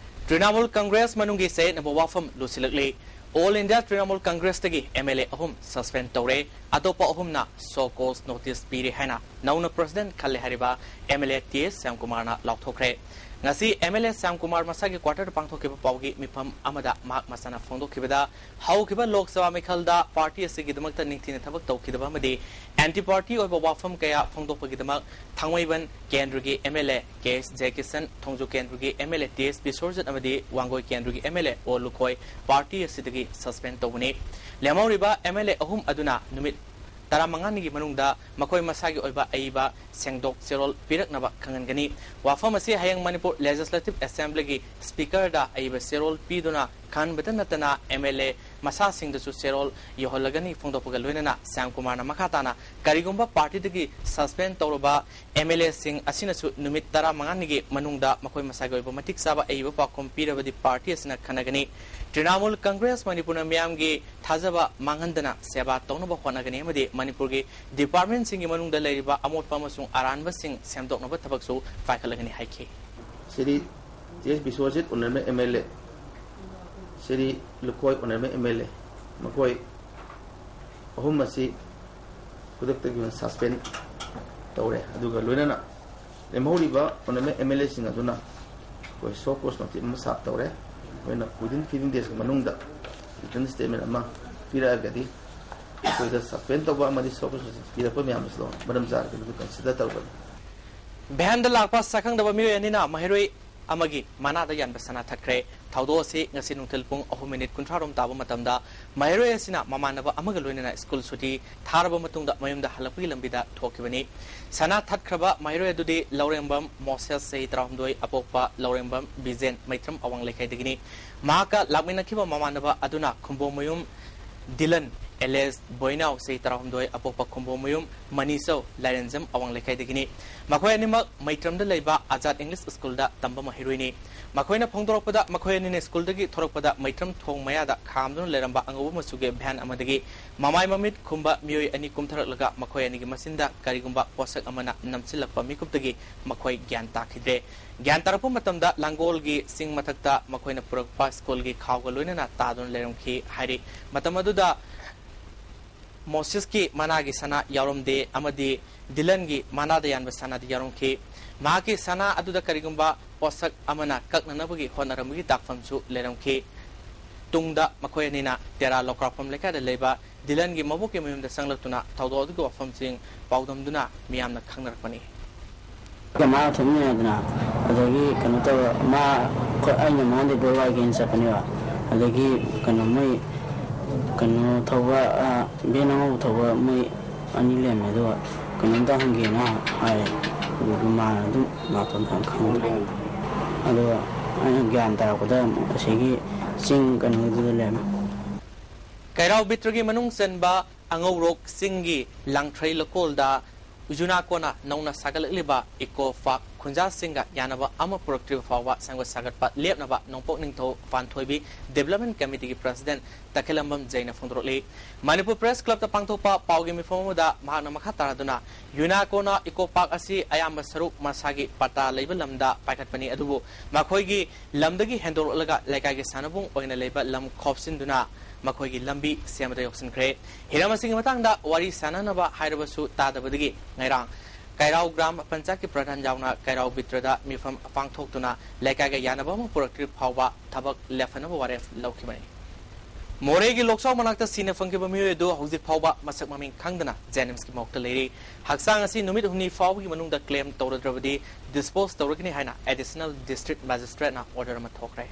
ꯇ꯭ꯔꯤꯅꯥꯃꯨꯜ ꯀꯪꯒ꯭ꯔꯦꯁ ꯃꯅꯨꯡꯒꯤ ꯆꯌꯦꯠꯅꯕ ꯋꯥꯐꯝ ꯂꯨꯁꯤꯜꯂꯛꯂꯤ꯫ All India Trinamool ꯀꯪꯒ꯭ꯔꯦꯁꯇꯒꯤ M L A ꯑꯍꯨꯝ suspend ꯇꯧꯔꯦ꯫ ꯑꯇꯣꯞꯄ ꯑꯍꯨꯝꯅ show cause notice ꯄꯤꯔꯦ ꯍꯥꯏꯅ ꯅꯧꯅ president ꯈꯜꯂꯦ ꯍꯥꯏꯔꯤꯕ M L A ꯇꯤ ꯑꯦꯁ ꯁ꯭ꯌꯥꯝꯀꯨꯃꯥꯔꯅ ꯂꯥꯎꯊꯣꯛꯈ꯭ꯔꯦ꯫ ꯉꯁꯤ MLA ꯁ꯭ꯌꯥꯝ ꯀꯨꯃꯥꯔ ꯃꯁꯥꯒꯤ quarterꯗ ꯄꯥꯡꯊꯣꯛꯈꯤꯕ ꯄꯥꯎꯒꯤ ꯃꯤꯐꯝ ꯑꯃꯗ ꯃꯍꯥꯛ ꯃꯁꯥꯅ ꯐꯣꯡꯗꯣꯛꯈꯤꯕꯗ, ꯍꯧꯈꯤꯕ ꯂꯣꯛ ꯁꯚꯥ ꯃꯤꯈꯜꯗ party ꯑꯁꯤꯒꯤꯗꯃꯛꯇ ꯅꯤꯡꯊꯤꯅ ꯊꯕꯛ ꯇꯧꯈꯤꯗꯕ ꯑꯃꯗꯤ anti party ꯑꯣꯏꯕ ꯋꯥꯐꯝ ꯀꯌꯥ ꯐꯣꯡꯗꯣꯛꯄꯒꯤꯗꯃꯛ ꯊꯥꯡꯃꯩꯕꯟ ꯀꯦꯟꯗ꯭ꯔꯒꯤ MLA ꯀꯦ ꯑꯦꯁ ꯖꯌꯀꯤꯁꯟ, ꯊꯣꯡꯖꯨ ꯀꯦꯟꯗ꯭ꯔꯒꯤ MLA ꯇꯤ ꯑꯦꯁ ꯕꯤꯁ꯭ꯋꯔꯖꯤꯠ ꯑꯃꯗꯤ ꯋꯥꯡꯒꯣꯏ ꯀꯦꯟꯗ꯭ꯔꯒꯤ MLA ꯑꯣ ꯂꯨꯈꯣꯏ party ꯑꯁꯤꯗꯒꯤ suspend ꯇꯧꯕꯅꯤ꯫ ꯂꯦꯝꯍꯧꯔꯤꯕ MLA ꯑꯍꯨꯝ ꯑꯗꯨꯅ ꯅꯨꯃꯤꯠ ꯇꯔꯥꯃꯉꯥꯅꯤꯒꯤ ꯃꯅꯨꯡꯗ ꯃꯈꯣꯏ ꯃꯁꯥꯒꯤ ꯑꯣꯏꯕ ꯑꯏꯕ ꯁꯦꯡꯗꯣꯛ ꯆꯦꯔꯣꯜ ꯄꯤꯔꯛꯅꯕ ꯈꯪꯍꯟꯒꯅꯤ꯫ ꯋꯥꯐꯝ ꯑꯁꯤ ꯍꯌꯦꯡ ꯃꯅꯤꯄꯨꯔ Legislative Assemblyꯒꯤ Speakerꯗ ꯑꯏꯕ ꯆꯦꯔꯣꯜ ꯄꯤꯗꯨꯅ ꯈꯟꯕꯇ ꯅꯠꯇꯅ MLA ꯃꯁꯥꯁꯤꯡꯗꯁꯨ ꯆꯦꯔꯣꯜ ꯌꯧꯍꯜꯂꯒꯅꯤ ꯐꯣꯡꯗꯣꯛꯄꯒ ꯂꯣꯏꯅꯅ ꯁ꯭ꯌꯥꯝ ꯀꯨꯃꯥꯔꯅ ꯃꯈꯥ ꯇꯥꯅ ꯀꯔꯤꯒꯨꯝꯕ partyꯗꯒꯤ suspend ꯇꯧꯔꯕ MLAꯁꯤꯡ ꯑꯁꯤꯅꯁꯨ ꯅꯨꯃꯤꯠ ꯇꯔꯥꯃꯉꯥꯅꯤꯒꯤ ꯃꯅꯨꯡꯗ ꯃꯈꯣꯏ ꯃꯁꯥꯒꯤ ꯑꯣꯏꯕ ꯃꯇꯤꯛ ꯆꯥꯕ ꯑꯏꯕ ꯄꯥꯎꯈꯨꯝ ꯄꯤꯔꯕꯗꯤ party ꯑꯁꯤꯅ ꯈꯟꯅꯒꯅꯤ꯫ ꯇ꯭ꯔꯤꯅꯥꯃꯨꯜ ꯀꯪꯒ꯭ꯔꯦꯁ ꯃꯅꯤꯄꯨꯔꯅ ꯃꯤꯌꯥꯝꯒꯤ ꯊꯥꯖꯕ ꯃꯥꯡꯍꯟꯗꯅ ꯁꯦꯕꯥ ꯇꯧꯅꯕ ꯍꯣꯠꯅꯒꯅꯤ ꯑꯃꯗꯤ ꯃꯅꯤꯄꯨꯔꯒꯤ departmentꯁꯤꯡꯒꯤ ꯃꯅꯨꯡꯗ ꯂꯩꯔꯤꯕ ꯑꯃꯣꯠꯄ ꯑꯃꯁꯨꯡ ꯑꯔꯥꯟꯕꯁꯤꯡ ꯁꯦꯝꯗꯣꯛꯅꯕ ꯊꯕꯛꯁꯨ ꯄꯥꯏꯈꯠꯂꯒꯅꯤ ꯍꯥꯏꯈꯤ꯫ Shri T S Biswajit, Honourable MLA, Shri Lukhoi, Honourable MLA, ꯃꯈꯣꯏ ꯑꯍꯨꯝ ꯑꯁꯤ ꯈꯨꯗꯛꯇꯒꯤ ꯑꯣꯏꯅ suspend ꯇꯧꯔꯦ꯫ ꯑꯗꯨꯒ ꯂꯣꯏꯅꯅ ꯂꯦꯝꯍꯧꯔꯤꯕ Honourable MLAꯁꯤꯡ ꯑꯗꯨꯅ ꯑꯩꯈꯣꯏ show cause notice ꯑꯃ serve ꯇꯧꯔꯦ꯫ ꯑꯩꯈꯣꯏꯅ within fifteen daysꯀꯤ ꯃꯅꯨꯡꯗ written statement ꯑꯃ ꯄꯤꯔꯛꯑꯒꯗꯤ ꯑꯩꯈꯣꯏꯗ suspend ꯇꯧꯕ ꯑꯃꯗꯤ show cause notice ꯄꯤꯔꯛꯄ ꯃꯌꯥꯝ ꯑꯁꯤꯗꯣ ꯃꯔꯝ ꯆꯥꯔꯒꯗꯤ consider ꯇꯧꯒꯅꯤ꯫ Vanꯗ ꯂꯥꯛꯄ ꯁꯛꯈꯪꯗꯕ ꯃꯤꯑꯣꯏ ꯑꯅꯤꯅ ꯃꯍꯩꯔꯣꯏ ꯑꯃꯒꯤ ꯃꯅꯥꯗ ꯌꯥꯟꯕ ꯁꯅꯥ ꯊꯠꯈ꯭ꯔꯦ꯫ ꯊꯧꯗꯣꯛ ꯑꯁꯤ ꯉꯁꯤ ꯅꯨꯡꯊꯤꯜ ꯄꯨꯡ ꯑꯍꯨꯝ minute ꯀꯨꯟꯊ꯭ꯔꯥ ꯔꯣꯝ ꯇꯥꯕ ꯃꯇꯝꯗ ꯃꯍꯩꯔꯣꯏ ꯑꯁꯤꯅ ꯃꯃꯥꯟꯅꯕ ꯑꯃꯒ ꯂꯣꯏꯅꯅ ꯁ꯭ꯀꯨꯜ ꯁꯨꯇꯤ ꯊꯥꯔꯕ ꯃꯇꯨꯡꯗ ꯃꯌꯨꯝꯗ ꯍꯜꯂꯛꯄꯒꯤ ꯂꯝꯕꯤꯗ ꯊꯣꯛꯈꯤꯕꯅꯤ꯫ ꯁꯅꯥ ꯊꯠꯈ꯭ꯔꯕ ꯃꯍꯩꯔꯣꯏ ꯑꯗꯨꯗꯤ ꯂꯧꯔꯦꯝꯕꯝ ꯃꯣꯁꯦꯁ, ꯆꯍꯤ ꯇꯔꯥꯍꯨꯝꯗꯣꯏ, ꯑꯄꯣꯛꯄ ꯂꯧꯔꯦꯝꯕꯝ ꯕꯤꯖꯦꯟ, ꯃꯩꯇ꯭ꯔꯝ ꯑꯋꯥꯡ ꯂꯩꯀꯥꯏꯗꯒꯤꯅꯤ꯫ ꯃꯍꯥꯛꯀ ꯂꯥꯛꯃꯤꯟꯅꯈꯤꯕ ꯃꯃꯥꯟꯅꯕ ꯑꯗꯨꯅ ꯈꯨꯝꯕꯣꯡꯃꯌꯨꯝ ꯗꯤꯂꯟ alias ꯕꯣꯏꯅꯥꯎ, ꯆꯍꯤ ꯇꯔꯥꯍꯨꯝꯗꯣꯏ, ꯑꯄꯣꯛꯄ ꯈꯨꯝꯕꯣꯡꯃꯌꯨꯝ ꯃꯅꯤꯆꯧ, ꯂꯥꯏꯔꯦꯟꯖꯝ ꯑꯋꯥꯡ ꯂꯩꯀꯥꯏꯗꯒꯤꯅꯤ꯫ ꯃꯈꯣꯏ ꯑꯅꯤꯃꯛ ꯃꯩꯇ꯭ꯔꯝꯗ ꯂꯩꯕ ꯑꯖꯥꯗ ꯏꯪꯂꯤꯁ ꯁ꯭ꯀꯨꯜꯗ ꯇꯝꯕ ꯃꯍꯩꯔꯣꯏꯅꯤ꯫ ꯃꯈꯣꯏꯅ ꯐꯣꯡꯗꯣꯔꯛꯄꯗ, ꯃꯈꯣꯏ ꯑꯅꯤꯅ ꯁ꯭ꯀꯨꯜꯗꯒꯤ ꯊꯣꯔꯛꯄꯗ ꯃꯩꯇ꯭ꯔꯝ ꯊꯣꯡ ꯃꯌꯥꯗ ꯈꯥꯝꯗꯨꯅ ꯂꯩꯔꯝꯕ ꯑꯉꯧꯕ ꯃꯆꯨꯒꯤ van ꯑꯃꯗꯒꯤ ꯃꯃꯥꯏ ꯃꯃꯤꯠ ꯈꯨꯝꯕ ꯃꯤꯑꯣꯏ ꯑꯅꯤ ꯀꯨꯝꯊꯔꯛꯂꯒ ꯃꯈꯣꯏ ꯑꯅꯤꯒꯤ ꯃꯆꯤꯟꯗ ꯀꯔꯤꯒꯨꯝꯕ ꯄꯣꯠꯁꯛ ꯑꯃꯅ ꯅꯝꯁꯤꯜꯂꯛꯄ ꯃꯤꯀꯨꯞꯇꯒꯤ ꯃꯈꯣꯏ ꯒ꯭ꯌꯥꯟ ꯇꯥꯈꯤꯗ꯭ꯔꯦ꯫ ꯒ꯭ꯌꯥꯟ ꯇꯥꯔꯛꯄ ꯃꯇꯝꯗ ꯂꯥꯡꯒꯣꯜꯒꯤ ꯆꯤꯡ ꯃꯊꯛꯇ ꯃꯈꯣꯏꯅ ꯄꯨꯔꯛꯄ ꯁ꯭ꯀꯨꯜꯒꯤ ꯈꯥꯎꯒ ꯂꯣꯏꯅꯅ ꯇꯥꯗꯨꯅ ꯂꯩꯔꯝꯈꯤ ꯍꯥꯏꯔꯤ꯫ ꯃꯇꯝ ꯑꯗꯨꯗ ꯃꯣꯁꯤꯁꯀꯤ ꯃꯅꯥꯒꯤ ꯁꯅꯥ ꯌꯥꯎꯔꯝꯗꯦ ꯑꯃꯗꯤ ꯗꯤꯂꯟꯒꯤ ꯃꯅꯥꯗ ꯌꯥꯟꯕ ꯁꯅꯥꯗꯤ ꯌꯥꯎꯔꯝꯈꯤ꯫ ꯃꯍꯥꯛꯀꯤ ꯁꯅꯥ ꯑꯗꯨꯗ ꯀꯔꯤꯒꯨꯝꯕ ꯄꯣꯠꯁꯛ ꯑꯃꯅ ꯀꯛꯅꯅꯕꯒꯤ ꯍꯣꯠꯅꯔꯝꯕꯒꯤ ꯇꯥꯛꯐꯝꯁꯨ ꯂꯩꯔꯝꯈꯤ꯫ ꯇꯨꯡꯗ ꯃꯈꯣꯏ ꯑꯅꯤꯅ ꯇꯦꯔꯥ ꯂꯧꯀ꯭ꯔꯥꯛꯐꯝ ꯂꯩꯀꯥꯏꯗ ꯂꯩꯕ ꯗꯤꯂꯟꯒꯤ ꯃꯕꯣꯛꯀꯤ ꯃꯌꯨꯝꯗ ꯆꯪꯂꯛꯇꯨꯅ ꯊꯧꯗꯣꯛ ꯑꯗꯨꯒꯤ ꯋꯥꯐꯝꯁꯤꯡ ꯄꯥꯎꯗꯝꯗꯨꯅ ꯃꯤꯌꯥꯝꯅ ꯈꯪꯅꯔꯛꯄꯅꯤ꯫ ꯃꯥ ꯊꯣꯛꯃꯤꯟꯅꯗꯅ, ꯑꯗꯒꯤ ꯀꯩꯅꯣ ꯇꯧꯔ, ꯃꯥ, ꯑꯩꯈꯣꯏ, ꯑꯩꯅ ꯃꯉꯣꯟꯗ ꯕꯣꯏ ꯋꯥꯏꯒꯦꯅ ꯆꯠꯄꯅꯦꯕ꯫ ꯑꯗꯒꯤ ꯀꯩꯅꯣ, ꯃꯣꯏ ꯀꯩꯅꯣ ꯊꯧꯕ, ꯑ, ꯚꯦꯟ ꯑꯉꯧꯕ ꯊꯧꯕ ꯃꯣꯏ ꯑꯅꯤ ꯂꯩꯔꯝꯃꯦ꯫ ꯑꯗꯨꯒ ꯀꯩꯅꯣꯝꯇ ꯍꯪꯒꯦꯅ ꯍꯥꯏꯔꯦ꯫ ꯑꯗꯨꯗ ꯃꯥꯅ ꯑꯗꯨꯝ ꯅꯥꯇꯣꯟ ꯈꯪꯗ꯭ꯔꯦ꯫ ꯑꯗꯨꯒ ꯑꯩꯅ ꯒ꯭ꯌꯥꯟ ꯇꯥꯔꯛꯄꯗ ꯑꯁꯤꯒꯤ ꯆꯤꯡ ꯀꯩꯅꯣꯗꯨꯗ ꯂꯩꯔꯝꯃꯦ꯫ ꯀꯩꯔꯥꯎ ꯕꯤꯇ꯭ꯔꯒꯤ ꯃꯅꯨꯡ ꯆꯟꯕ ꯑꯉꯧꯔꯣꯛ ꯆꯤꯡꯒꯤ ꯂꯥꯡꯊ꯭ꯔꯩ ꯂꯩꯀꯣꯜꯗ ꯌꯨꯅꯥꯀꯣꯅ ꯅꯧꯅ ꯁꯥꯒꯠꯂꯛꯂꯤꯕ ꯏꯀꯣ ꯄꯥꯔꯛ ꯈꯨꯟꯖꯥꯁꯤꯡꯒ ꯌꯥꯅꯕ ꯑꯃ ꯄꯨꯔꯛꯇ꯭ꯔꯤꯕ ꯐꯥꯎꯕ ꯁꯦꯝꯒꯠ ꯁꯥꯒꯠꯄ ꯂꯦꯞꯅꯕ ꯅꯣꯡꯄꯣꯛ ꯅꯤꯡꯊꯧ ꯄꯥꯟꯊꯣꯏꯕꯤ ꯗꯤꯕꯦꯂꯞꯃꯦꯟ ꯀꯃꯤꯇꯤꯒꯤ ꯄ꯭ꯔꯁꯤꯗꯦꯟ ꯇꯈꯦꯜꯂꯝꯕꯝ ꯖꯩꯅ ꯐꯣꯡꯗꯣꯔꯛꯂꯤ꯫ ꯃꯅꯤꯄꯨꯔ ꯄ꯭ꯔꯦꯁ ꯀ꯭ꯂꯕꯇ ꯄꯥꯡꯊꯣꯛꯄ ꯄꯥꯎꯒꯤ ꯃꯤꯐꯝ ꯑꯃꯗ ꯃꯍꯥꯛꯅ ꯃꯈꯥ ꯇꯥꯔꯗꯨꯅ, ꯌꯨꯅꯥꯀꯣꯅ ꯏꯀꯣ ꯄꯥꯔꯛ ꯑꯁꯤ ꯑꯌꯥꯝꯕ ꯁꯔꯨꯛ ꯃꯁꯥꯒꯤ ꯄꯇꯥ ꯂꯩꯕ ꯂꯝꯗ ꯄꯥꯏꯈꯠꯄꯅꯤ, ꯑꯗꯨꯕꯨ ꯃꯈꯣꯏꯒꯤ ꯂꯝꯗꯒꯤ ꯍꯦꯟꯗꯣꯛꯂꯒ ꯂꯩꯀꯥꯏꯒꯤ ꯁꯥꯟꯅꯕꯨꯡ ꯑꯣꯏꯅ ꯂꯩꯕ ꯂꯝ ꯈꯣꯞꯆꯤꯟꯗꯨꯅ ꯃꯈꯣꯏꯒꯤ ꯂꯝꯕꯤ ꯁꯦꯝꯕꯗ ꯌꯥꯎꯁꯤꯟꯈ꯭ꯔꯦ꯫ ꯍꯤꯔꯝ ꯑꯁꯤꯒꯤ ꯃꯇꯥꯡꯗ ꯋꯥꯔꯤ ꯁꯥꯟꯅꯅꯕ ꯍꯥꯏꯔꯕꯁꯨ ꯇꯥꯗꯕꯗꯒꯤ ꯉꯔꯥꯡ ꯀꯩꯔꯥꯎ ꯒ꯭ꯔꯥꯝ ꯄꯟꯆꯥꯌꯠꯀꯤ ꯄ꯭ꯔꯙꯥꯟ ꯌꯥꯎꯅ ꯀꯩꯔꯥꯎ ꯕꯤꯇ꯭ꯔꯗ ꯃꯤꯐꯝ ꯄꯥꯡꯊꯣꯛꯇꯨꯅ ꯂꯩꯀꯥꯏꯒ ꯌꯥꯅꯕ ꯑꯃ ꯄꯨꯔꯛꯇ꯭ꯔꯤ ꯐꯥꯎꯕ ꯊꯕꯛ ꯂꯦꯞꯍꯟꯅꯕ ꯋꯥꯔꯦꯞ ꯂꯧꯈꯤꯕꯅꯤ꯫ ꯃꯣꯔꯦꯒꯤ ꯂꯣꯛꯆꯥꯎ ꯃꯅꯥꯛꯇ ꯁꯤꯅ ꯐꯪꯈꯤꯕ ꯃꯤꯑꯣꯏ ꯑꯗꯨ ꯍꯧꯖꯤꯛ ꯐꯥꯎꯕ ꯃꯁꯛ ꯃꯃꯤꯡ ꯈꯪꯗꯅ ꯖꯦꯅꯤꯝꯁꯀꯤ ꯃꯣꯔꯒꯇ ꯂꯩꯔꯤ꯫ ꯍꯛꯆꯥꯡ ꯑꯁꯤ ꯅꯨꯃꯤꯠ ꯍꯨꯝꯅꯤ ꯐꯥꯎꯕꯒꯤ ꯃꯅꯨꯡꯗ ꯀ꯭ꯂꯦꯝ ꯇꯧꯔꯗ꯭ꯔꯕꯗꯤ ꯗꯤꯁꯄꯣꯖ ꯇꯧꯔꯒꯅꯤ ꯍꯥꯏꯅ ꯑꯦꯗꯤꯁꯅꯦꯜ ꯗꯤꯁꯇ꯭ꯔꯤꯛ ꯃꯦꯖꯤꯁꯇ꯭ꯔꯦꯠꯅ ꯑꯣꯔꯗꯔ ꯑꯃ ꯊꯣꯛꯈ꯭ꯔꯦ꯫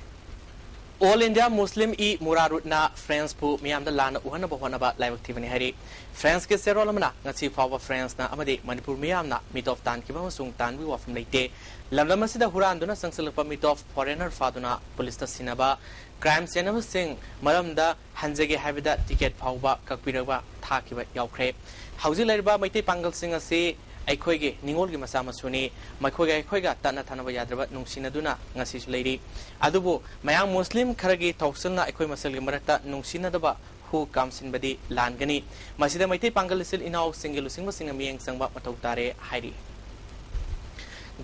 ꯑꯣꯜ ꯏꯟꯗꯤꯌꯥ ꯃꯨꯁꯂꯤꯝ ꯏ ꯃꯨꯔꯥꯔꯨꯠꯅ ꯐ꯭ꯔꯦꯟꯁꯄꯨ ꯃꯤꯌꯥꯝꯗ ꯂꯥꯟꯅ ꯎꯍꯟꯅꯕ ꯍꯣꯠꯅꯕ ꯂꯥꯏꯕꯛ ꯊꯤꯕꯅꯤ ꯍꯥꯏꯔꯤ꯫ ꯐ꯭ꯔꯦꯟꯁꯀꯤ ꯆꯦꯔꯣꯜ ꯑꯃꯅ ꯉꯁꯤ ꯐꯥꯎꯕ ꯐ꯭ꯔꯦꯟꯁꯅ ꯑꯃꯗꯤ ꯃꯅꯤꯄꯨꯔ ꯃꯤꯌꯥꯝꯅ ꯃꯤꯇꯣꯞ ꯇꯥꯟꯈꯤꯕ ꯑꯃꯁꯨꯡ ꯇꯥꯟꯕꯒꯤ ꯋꯥꯐꯝ ꯂꯩꯇꯦ꯫ ꯂꯝꯗꯝ ꯑꯁꯤꯗ ꯍꯨꯔꯥꯟꯗꯨꯅ ꯆꯪꯁꯤꯜꯂꯛꯄ ꯃꯤꯇꯣꯞ ꯐꯣꯔꯦꯅꯔ ꯐꯥꯗꯨꯅ ꯄꯨꯂꯤꯁꯇ ꯁꯤꯟꯅꯕ, ꯀ꯭ꯔꯥꯏꯝ ꯆꯦꯟꯅꯕꯁꯤꯡ ꯃꯔꯝꯗ ꯍꯟꯖꯒꯦ ꯍꯥꯏꯕꯗ ꯇꯤꯀꯦꯠ ꯐꯥꯎꯕ ꯀꯛꯄꯤꯔꯒ ꯊꯥꯈꯤꯕ ꯌꯥꯎꯈ꯭ꯔꯦ꯫ ꯍꯧꯖꯤꯛ ꯂꯩꯔꯤꯕ ꯃꯩꯇꯩ ꯄꯥꯡꯒꯜꯁꯤꯡ ꯑꯁꯤ ꯑꯩꯈꯣꯏꯒꯤ ꯅꯤꯉꯣꯜꯒꯤ ꯃꯆꯥ ꯃꯁꯨꯅꯤ꯫ ꯃꯈꯣꯏꯒ ꯑꯩꯈꯣꯏꯒ ꯇꯠꯅ ꯊꯥꯅꯕ ꯌꯥꯗ꯭ꯔꯕ ꯅꯨꯡꯁꯤꯅꯗꯨꯅ ꯉꯁꯤꯁꯨ ꯂꯩꯔꯤ꯫ ꯑꯗꯨꯕꯨ ꯃꯌꯥꯡ ꯃꯨꯁꯂꯤꯝ ꯈꯔꯒꯤ ꯊꯧꯁꯤꯜꯅ ꯑꯩꯈꯣꯏ ꯃꯁꯦꯜꯒꯤ ꯃꯔꯛꯇ ꯅꯨꯡꯁꯤꯅꯗꯕ ꯍꯨ ꯀꯥꯝꯁꯤꯟꯕꯗꯤ ꯂꯥꯟꯒꯅꯤ꯫ ꯃꯁꯤꯗ ꯃꯩꯇꯩ ꯄꯥꯡꯒꯜ ꯏꯆꯤꯜ ꯏꯅꯥꯎꯁꯤꯡꯒꯤ ꯂꯨꯆꯤꯡꯕꯁꯤꯡꯅ ꯃꯤꯠꯌꯦꯡ ꯆꯪꯕ ꯃꯊꯧ ꯇꯥꯔꯦ ꯍꯥꯏꯔꯤ꯫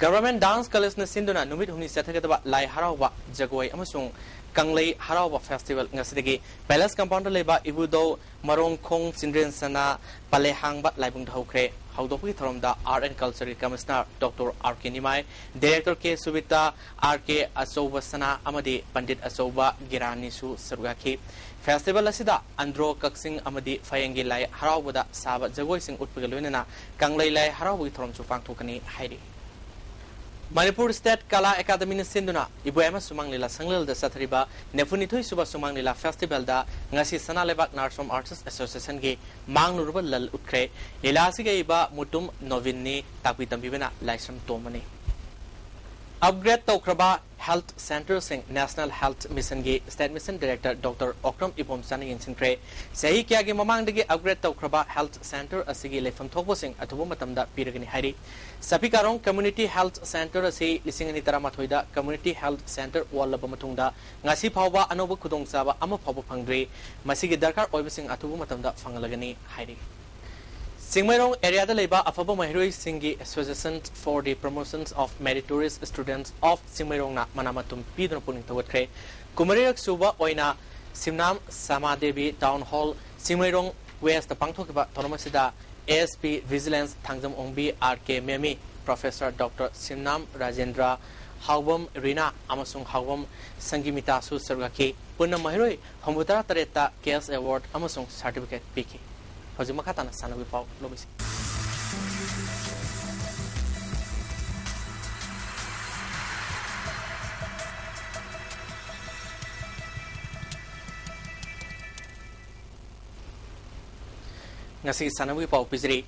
ꯒꯚꯔꯟꯃꯦꯟꯠ ꯗꯥꯟꯁ ꯀꯣꯂꯦꯖꯅ ꯁꯤꯟꯗꯨꯅ ꯅꯨꯃꯤꯠ ꯍꯨꯝꯅꯤ ꯆꯠꯊꯒꯗꯕ ꯂꯥꯏ ꯍꯔꯥꯎꯕ, ꯖꯒꯣꯏ ꯑꯃꯁꯨꯡ ꯀꯪꯂꯩ ꯍꯔꯥꯎꯕ ꯐꯦꯁꯇꯤꯚꯦꯜ ꯉꯁꯤꯗꯒꯤ ꯄꯦꯂꯦꯁ ꯀꯝꯄꯥꯎꯟꯗ ꯂꯩꯕ ꯏꯕꯨꯙꯧ ꯃꯔꯣꯡꯈꯣꯡ ꯆꯤꯟꯗ꯭ꯔꯦꯟ ꯁꯅꯥ ꯄꯂꯦꯍꯥꯡꯕ ꯂꯥꯏꯕꯨꯡꯗ ꯍꯧꯈ꯭ꯔꯦ꯫ ꯍꯧꯗꯣꯛꯄꯒꯤ ꯊꯧꯔꯝꯗ Art and Culture ꯒꯤ Commissioner Doctor R K ꯅꯤꯃꯥꯏ, Director K ꯁꯨꯕꯤꯇꯥ, R K ꯑꯆꯧꯕ ꯁꯅꯥ ꯑꯃꯗꯤ ꯄꯟꯗꯤꯠ ꯑꯆꯧꯕ ꯒꯤꯔꯥꯅꯤꯁꯨ ꯁꯔꯨꯛ ꯌꯥꯈꯤ꯫ Festival ꯑꯁꯤꯗ ꯑꯟꯗ꯭ꯔꯣ ꯀꯛꯆꯤꯡ ꯑꯃꯗꯤ ꯐꯌꯦꯡꯒꯤ ꯂꯥꯏ ꯍꯔꯥꯎꯕꯗ ꯁꯥꯕ ꯖꯒꯣꯏꯁꯤꯡ ꯎꯠꯄꯒ ꯂꯣꯏꯅꯅ ꯀꯪꯂꯩ ꯂꯥꯏ ꯍꯔꯥꯎꯕꯒꯤ ꯊꯧꯔꯝꯁꯨ ꯄꯥꯡꯊꯣꯛꯀꯅꯤ ꯍꯥꯏꯔꯤ꯫ ꯃꯅꯤꯄꯨꯔ State ꯀꯂꯥ ꯑꯦꯀꯥꯗꯃꯤꯅ ꯁꯤꯟꯗꯨꯅ ꯏꯕꯣꯌꯥꯏꯃ ꯁꯨꯃꯥꯡ ꯂꯤꯂꯥ ꯁꯪꯂꯦꯜꯗ ꯆꯠꯊꯔꯤꯕ ꯅꯤꯐꯨꯅꯤꯊꯣꯏ ꯁꯨꯕ ꯁꯨꯃꯥꯡ ꯂꯤꯂꯥ festival ꯗ ꯉꯁꯤ ꯁꯅꯥ ꯂꯩꯕꯥꯛ ꯅꯥꯔꯁꯣꯝ Artist Association ꯒꯤ ꯃꯥꯡꯂꯨꯔꯕ ꯂꯜ ꯎꯠꯈ꯭ꯔꯦ꯫ ꯂꯤꯂꯥ ꯑꯁꯤꯒ ꯏꯕ ꯃꯨꯇꯨꯝ ꯅꯣꯕꯤꯟꯅꯤ, ꯇꯥꯛꯄꯤ ꯇꯝꯕꯤꯕꯅ ꯂꯥꯏꯁ꯭ꯔꯝ ꯇꯣꯝꯕꯅꯤ꯫ Upgrade ꯇꯧꯈ꯭ꯔꯕ health centre ꯁꯤꯡ꯫ National Health Mission ꯒꯤ State Mission Director Doctor Okram ꯏꯕꯣꯝꯆꯥꯅ ꯌꯦꯡꯁꯤꯟꯈ꯭ꯔꯦ꯫ ꯆꯍꯤ ꯀꯌꯥꯒꯤ ꯃꯃꯥꯡꯗꯒꯤ upgrade ꯇꯧꯈ꯭ꯔꯕ health centre ꯑꯁꯤꯒꯤ ꯂꯩꯐꯝ ꯊꯣꯛꯄꯁꯤꯡ ꯑꯊꯨꯕ ꯃꯇꯝꯗ ꯄꯤꯔꯒꯅꯤ ꯍꯥꯏꯔꯤ꯫ ꯁꯄꯤꯀꯥꯔꯣꯡ Community Health Centre ꯑꯁꯤ ꯂꯤꯁꯤꯡ ꯑꯅꯤ ꯇꯔꯥꯃꯥꯊꯣꯏꯗ Community Health Centre ꯑꯣꯜꯂꯕ ꯃꯇꯨꯡꯗ ꯉꯁꯤ ꯐꯥꯎꯕ ꯑꯅꯧꯕ ꯈꯨꯗꯣꯡꯆꯥꯕ ꯑꯃ ꯐꯥꯎꯕ ꯐꯪꯗ꯭ꯔꯤ꯫ ꯃꯁꯤꯒꯤ ꯗꯔꯀꯥꯔ ꯑꯣꯏꯕꯁꯤꯡ ꯑꯊꯨꯕ ꯃꯇꯝꯗ ꯐꯪꯍꯜꯂꯒꯅꯤ ꯍꯥꯏꯔꯤ꯫ ꯆꯤꯡꯃꯩꯔꯣꯡ area ꯗ ꯂꯩꯕ ꯑꯐꯕ ꯃꯍꯩꯔꯣꯏꯁꯤꯡꯒꯤ Association for the Promotions of Meritorious Students of ꯆꯤꯡꯃꯩꯔꯣꯡꯅ ꯃꯅꯥ ꯃꯊꯨꯝ ꯄꯤꯗꯨꯅ ꯄꯨꯛꯅꯤꯡ ꯊꯧꯒꯠꯈ꯭ꯔꯦ꯫ ꯀꯨꯟꯃꯔꯤꯔꯛ ꯁꯨꯕ ꯑꯣꯏꯅ ꯁꯤꯝꯅꯥꯝ ꯁꯃꯥꯗꯦꯕꯤ Town Hall, ꯆꯤꯡꯃꯩꯔꯣꯡ West ꯇ ꯄꯥꯡꯊꯣꯛꯈꯤꯕ ꯊꯧꯔꯝ ꯑꯁꯤꯗ A S P Vigilance Thangjam Ongbi, R K ꯃꯦꯃꯤ, Professor Doctor ꯁꯤꯝꯅꯥꯝ Rajendra, ꯍꯥꯎꯕꯝ ꯔꯤꯅꯥ ꯑꯃꯁꯨꯡ ꯍꯥꯎꯕꯝ ꯁꯪꯒꯤꯃꯤꯇꯥꯁꯨ ꯁꯔꯨꯛ ꯌꯥꯈꯤ꯫ ꯄꯨꯟꯅ ꯃꯍꯩꯔꯣꯏ ꯍꯨꯝꯐꯨꯇꯔꯥ ꯇꯔꯦꯠꯇ cash award ꯑꯃꯁꯨꯡ certificate ꯄꯤꯈꯤ꯫ ꯍꯧꯖꯤꯛ ꯃꯈꯥ ꯇꯥꯅ ꯁꯥꯟꯅꯕꯒꯤ ꯄꯥꯎ ꯂꯧꯃꯤꯁꯤ꯫ ꯉꯁꯤꯒꯤ ꯁꯥꯟꯅꯕꯒꯤ ꯄꯥꯎ ꯄꯤꯖꯔꯤ꯫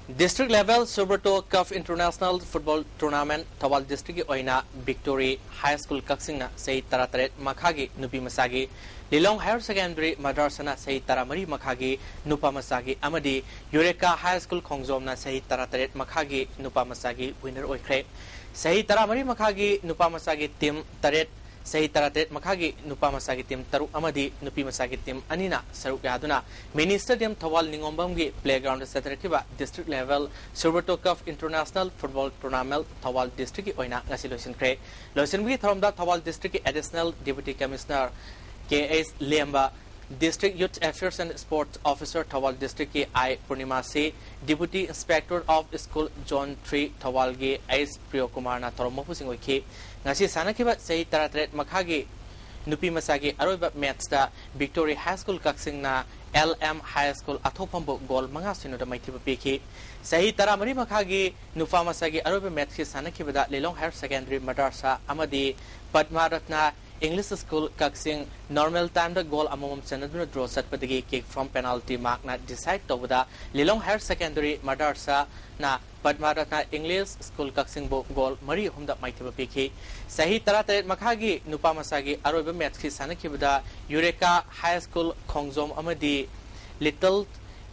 District Level Subrata Cup International Football Tournament Thoubal district ꯀꯤ ꯑꯣꯏꯅ Victory High School ꯀꯛꯆꯤꯡꯅ ꯆꯍꯤ ꯇꯔꯥꯇꯔꯦꯠ ꯃꯈꯥꯒꯤ ꯅꯨꯄꯤ ꯃꯆꯥꯒꯤ, Lilong Higher Secondary Madrasana ꯆꯍꯤ ꯇꯔꯥꯃꯔꯤ ꯃꯈꯥꯒꯤ ꯅꯨꯄꯥ ꯃꯆꯥꯒꯤ ꯑꯃꯗꯤ Eureka High School ꯈꯣꯡꯖꯣꯝꯅ ꯆꯍꯤ ꯇꯔꯥꯇꯔꯦꯠ ꯃꯈꯥꯒꯤ ꯅꯨꯄꯥ ꯃꯆꯥꯒꯤ winner ꯑꯣꯏꯈ꯭ꯔꯦ꯫ ꯆꯍꯤ ꯇꯔꯥꯃꯔꯤ ꯃꯈꯥꯒꯤ ꯅꯨꯄꯥ ꯃꯆꯥꯒꯤ team ꯇꯔꯦꯠ, ꯆꯍꯤ ꯇꯔꯥꯇꯔꯦꯠ ꯃꯈꯥꯒꯤ ꯅꯨꯄꯥ ꯃꯆꯥꯒꯤ team ꯇꯔꯨꯛ ꯑꯃꯗꯤ ꯅꯨꯄꯤ ꯃꯆꯥꯒꯤ team ꯑꯅꯤꯅ ꯁꯔꯨꯛ ꯌꯥꯗꯨꯅ Mini Stadium ꯊꯧꯕꯥꯜ ꯅꯤꯉꯣꯝꯕꯝꯒꯤ playground ꯗ ꯆꯠꯊꯔꯛꯈꯤꯕ District Level Subrata Cup International Football Tournament Thoubal district ꯀꯤ ꯑꯣꯏꯅ ꯉꯁꯤ ꯂꯣꯏꯁꯤꯟꯈ꯭ꯔꯦ꯫ ꯂꯣꯏꯁꯤꯟꯕꯒꯤ ꯊꯧꯔꯝꯗ ꯊꯧꯕꯥꯜ district ꯀꯤ Additional Deputy Commissioner K H ꯂꯦꯝꯕ, District Youth Affairs and Sports Officer Thoubal Districtꯀꯤ ꯑꯥꯏ ꯄꯨꯔꯅꯤꯃꯥꯁꯤ, Deputy Inspector of School Zone three ꯊꯧꯕꯥꯜꯒꯤ ꯑꯩꯆ ꯄ꯭ꯔꯤꯌꯣ ꯀꯨꯃꯥꯔꯅ ꯊꯧꯔꯝ ꯃꯄꯨꯁꯤꯡ ꯑꯣꯏꯈꯤ꯫ ꯉꯁꯤ ꯁꯥꯟꯅꯈꯤꯕ ꯆꯍꯤ ꯇꯔꯥꯇꯔꯦꯠ ꯃꯈꯥꯒꯤ ꯅꯨꯄꯤ ꯃꯆꯥꯒꯤ ꯑꯔꯣꯏꯕ matchꯇ Victory High School ꯀꯛꯆꯤꯡꯅ ꯑꯦꯜ ꯑꯦꯝ High School ꯑꯊꯣꯛꯐꯝꯕꯨ goal ꯃꯉꯥ ꯁꯤꯅꯣꯗ ꯃꯥꯏꯊꯤꯕ ꯄꯤꯈꯤ꯫ ꯆꯍꯤ ꯇꯔꯥꯃꯔꯤ ꯃꯈꯥꯒꯤ ꯅꯨꯄꯥ ꯃꯆꯥꯒꯤ ꯑꯔꯣꯏꯕ matchꯀꯤ ꯁꯥꯟꯅꯈꯤꯕꯗ ꯂꯤꯂꯣꯡ Higher Secondary Madrasa ꯑꯃꯗꯤ ꯄꯗꯃ ꯔꯠꯅ English School ꯀꯛꯆꯤꯡ normal timeꯗ goal ꯑꯃꯃꯝ ꯆꯟꯅꯗꯨꯅ draw ꯆꯠꯄꯗꯒꯤ kick from penalty markꯅ decide ꯇꯧꯕꯗ ꯂꯤꯂꯣꯡ Higher Secondary Madrasaꯅ Padma Ratna English School ꯀꯛꯆꯤꯡꯕꯨ goal ꯃꯔꯤ ꯑꯍꯨꯝꯗ ꯃꯥꯏꯊꯤꯕ ꯄꯤꯈꯤ꯫ ꯆꯍꯤ ꯇꯔꯥꯇꯔꯦꯠ ꯃꯈꯥꯒꯤ ꯅꯨꯄꯥ ꯃꯆꯥꯒꯤ ꯑꯔꯣꯏꯕ matchꯀꯤ ꯁꯥꯟꯅꯈꯤꯕꯗ Eureka High School ꯈꯣꯡꯖꯣꯝ ꯑꯃꯗꯤ Little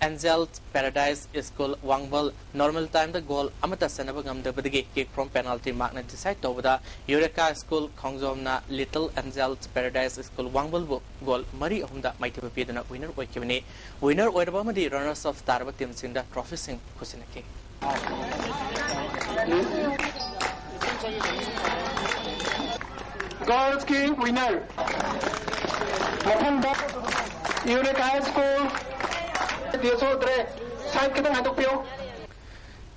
Angels Paradise School ꯋꯥꯡꯕꯜ normal timeꯗ goal ꯑꯃꯠꯇ ꯆꯟꯅꯕ ꯉꯝꯗꯕꯗꯒꯤ kick from penalty markꯅ decide ꯇꯧꯕꯗ Eureka School ꯈꯣꯡꯖꯣꯝꯅ Little Angels Paradise School ꯋꯥꯡꯕꯜꯕꯨ goal ꯃꯔꯤ ꯑꯍꯨꯝꯗ ꯃꯥꯏꯊꯤꯕ ꯄꯤꯗꯨꯅ winner ꯑꯣꯏꯈꯤꯕꯅꯤ꯫ Winner ꯑꯣꯏꯔꯕ ꯑꯃꯗꯤ runners up ꯇꯥꯔꯕ teamꯁꯤꯡꯗ trophyꯁꯤꯡ ꯈꯨꯠꯁꯤꯟꯅꯈꯤ꯫ Girlsꯀꯤ winner ꯃꯊꯪꯗ Eureka High School D S ꯑꯣ ꯗ꯭ꯔꯦ side ꯈꯤꯇꯪ ꯍꯥꯏꯗꯣꯛꯄꯤꯌꯨ꯫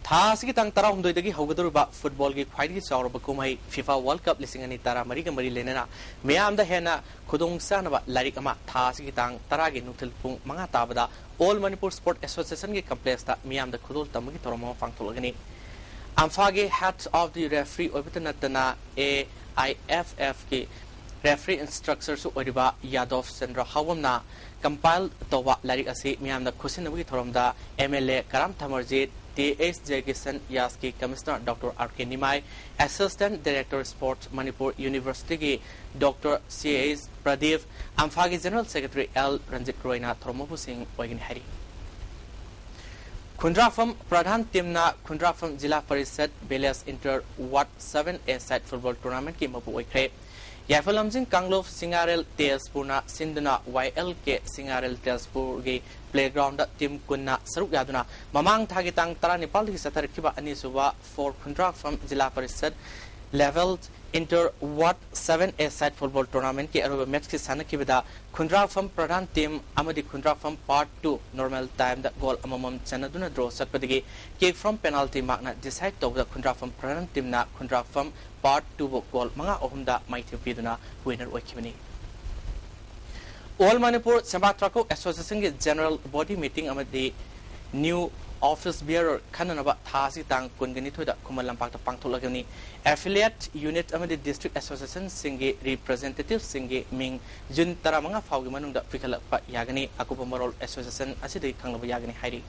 ꯊꯥ ꯑꯁꯤꯒꯤ ꯇꯥꯡ ꯇꯔꯥꯍꯨꯝꯗꯣꯏꯗꯒꯤ ꯍꯧꯒꯗꯧꯔꯤꯕ footballꯒꯤ ꯈ꯭ꯋꯥꯏꯗꯒꯤ ꯆꯥꯎꯔꯕ ꯀꯨꯝꯍꯩ FIFA World Cup ꯂꯤꯁꯤꯡ ꯑꯅꯤ ꯇꯔꯥꯃꯔꯤꯒ ꯃꯔꯤ ꯂꯩꯅꯅ ꯃꯤꯌꯥꯝꯗ ꯍꯦꯟꯅ ꯈꯨꯗꯣꯡꯆꯥꯅꯕ ꯂꯥꯏꯔꯤꯛ ꯑꯃ ꯊꯥ ꯑꯁꯤꯒꯤ ꯇꯥꯡ ꯇꯔꯥꯒꯤ ꯅꯨꯡꯊꯤꯜ ꯄꯨꯡ ꯃꯉꯥ ꯇꯥꯕꯗ All Manipur Sport Associationꯒꯤ complexꯇ ꯃꯤꯌꯥꯝꯗ ꯈꯨꯗꯣꯜ ꯇꯝꯕꯒꯤ ꯊꯧꯔꯝ ꯑꯃ ꯄꯥꯡꯊꯣꯛꯂꯒꯅꯤ꯫ ꯑꯝꯐꯥꯒꯤ head of the referee ꯑꯣꯏꯕꯇ ꯅꯠꯇꯅ A I F Fꯀꯤ referee instructorꯁꯨ ꯑꯣꯏꯔꯤꯕ ꯌꯥꯗꯣꯞ ꯆꯟꯗ꯭ꯔ ꯍꯥꯎꯕꯝꯅ compile ꯇꯧꯕ ꯂꯥꯏꯔꯤꯛ ꯑꯁꯤ ꯃꯤꯌꯥꯝꯗ ꯈꯨꯠꯁꯤꯟꯅꯕꯒꯤ ꯊꯧꯔꯝꯗ M L A Karam ꯊꯃꯔꯖꯤꯠ, T H Jagadeesh, ꯌꯥꯁꯀꯤ Commissioner Doctor R K Nimai, Assistant Director Sports Manipur Universityꯒꯤ Doctor C H Pradeep, ꯑꯝꯐꯥꯒꯤ General Secretary L Ranjit ꯔꯣꯏꯅ ꯊꯧꯔꯝ ꯃꯄꯨꯁꯤꯡ ꯑꯣꯏꯒꯅꯤ ꯍꯥꯏꯔꯤ꯫ ꯈꯨꯟꯗ꯭ꯔꯥꯛꯐꯝ ꯄ꯭ꯔꯙꯥꯟ teamꯅ ꯈꯨꯟꯗ꯭ꯔꯥꯛꯐꯝ ꯖꯤꯂꯥ parishad Village Inter Ward seven A side football tournamentꯀꯤ ꯃꯄꯨ ꯑꯣꯏꯈ꯭ꯔꯦ꯫ ꯌꯥꯏꯐ ꯂꯝꯖꯤꯡ ꯀꯥꯡꯂꯨꯞ ꯁꯤꯡꯉꯥꯔꯦꯜ ꯇꯦꯖꯄꯨꯔꯅ ꯁꯤꯟꯗꯨꯅ Y L K ꯁꯤꯡꯉꯥꯔꯦꯜ ꯇꯦꯖꯄꯨꯔꯒꯤ playgroundꯗ team ꯀꯨꯟꯅ ꯁꯔꯨꯛ ꯌꯥꯗꯨꯅ ꯃꯃꯥꯡ ꯊꯥꯒꯤ ꯇꯥꯡ ꯇꯔꯥꯅꯤꯄꯥꯜꯗꯒꯤ ꯆꯠꯊꯔꯛꯈꯤꯕ ꯑꯅꯤꯁꯨꯕ four ꯈꯨꯟꯗ꯭ꯔꯥꯛꯐꯝ zila parishad level Inter Ward seven A side football tournamentꯀꯤ ꯑꯔꯣꯏꯕ ꯃꯦꯠꯁꯀꯤ ꯁꯥꯟꯅꯈꯤꯕꯗ ꯈꯨꯟꯗ꯭ꯔꯥꯛꯐꯝ ꯄ꯭ꯔꯙꯥꯟ ꯇꯤꯝ ꯑꯃꯗꯤ ꯈꯨꯟꯗ꯭ꯔꯥꯛꯐꯝ ꯄꯥꯔꯠ ꯇꯨ ꯅꯣꯔꯃꯦꯜ ꯇꯥꯏꯝꯗ ꯒꯣꯜ ꯑꯃꯃꯝ ꯆꯟꯅꯗꯨꯅ ꯗ꯭ꯔꯣ ꯆꯠꯄꯗꯒꯤ ꯀꯤꯛ ꯐ꯭ꯔꯣꯝ ꯄꯦꯅꯥꯜꯇꯤ ꯃꯥꯔꯛꯅ ꯗꯤꯁꯥꯏꯗ ꯇꯧꯕꯗ ꯈꯨꯟꯗ꯭ꯔꯥꯛꯐꯝ ꯄ꯭ꯔꯙꯥꯟ ꯇꯤꯝꯅ ꯈꯨꯟꯗ꯭ꯔꯥꯛꯐꯝ ꯄꯥꯔꯠ ꯇꯨꯕꯨ ꯒꯣꯜ ꯃꯉꯥ ꯑꯍꯨꯝꯗ ꯃꯥꯏꯊꯤꯕ ꯄꯤꯗꯨꯅ ꯋꯤꯅꯔ ꯑꯣꯏꯈꯤꯕꯅꯤ꯫ All Manipur Semba Trakuk Associationꯒꯤ ꯖꯦꯅꯔꯦꯜ ꯕꯣꯗꯤ ꯃꯤꯇꯤꯡ ꯑꯃꯗꯤ ꯅ꯭ꯌꯨ ꯑꯣꯐꯤꯁ ꯕꯤꯌꯔꯔ ꯈꯟꯅꯅꯕ ꯊꯥ ꯑꯁꯤꯒꯤ ꯇꯥꯡ ꯀꯨꯟꯒ ꯅꯤꯊꯣꯏꯗ ꯈꯨꯃꯟ ꯂꯝꯄꯥꯛꯇ ꯄꯥꯡꯊꯣꯛꯂꯒꯅꯤ꯫ ꯑꯦꯐꯤꯂꯤꯌꯦꯠ ꯌꯨꯅꯤꯠ ꯑꯃꯗꯤ ꯗꯤꯁꯇ꯭ꯔꯤꯛ ꯑꯦꯁꯣꯁꯤꯌꯦꯁꯟꯁꯤꯡꯒꯤ ꯔꯤꯄ꯭ꯔꯖꯦꯟꯇꯦꯇꯤꯚꯁꯤꯡꯒꯤ ꯃꯤꯡ ꯖꯨꯟ ꯇꯔꯥꯃꯉꯥ ꯐꯥꯎꯒꯤ ꯃꯅꯨꯡꯗ ꯄꯤꯈꯠꯂꯛꯄ ꯌꯥꯒꯅꯤ꯫ ꯑꯀꯨꯞꯄ ꯃꯔꯣꯜ ꯑꯦꯁꯣꯁꯤꯌꯦꯁꯟ ꯑꯁꯤꯗꯒꯤ ꯈꯪꯂꯕ ꯌꯥꯒꯅꯤ ꯍꯥꯏꯔꯤ꯫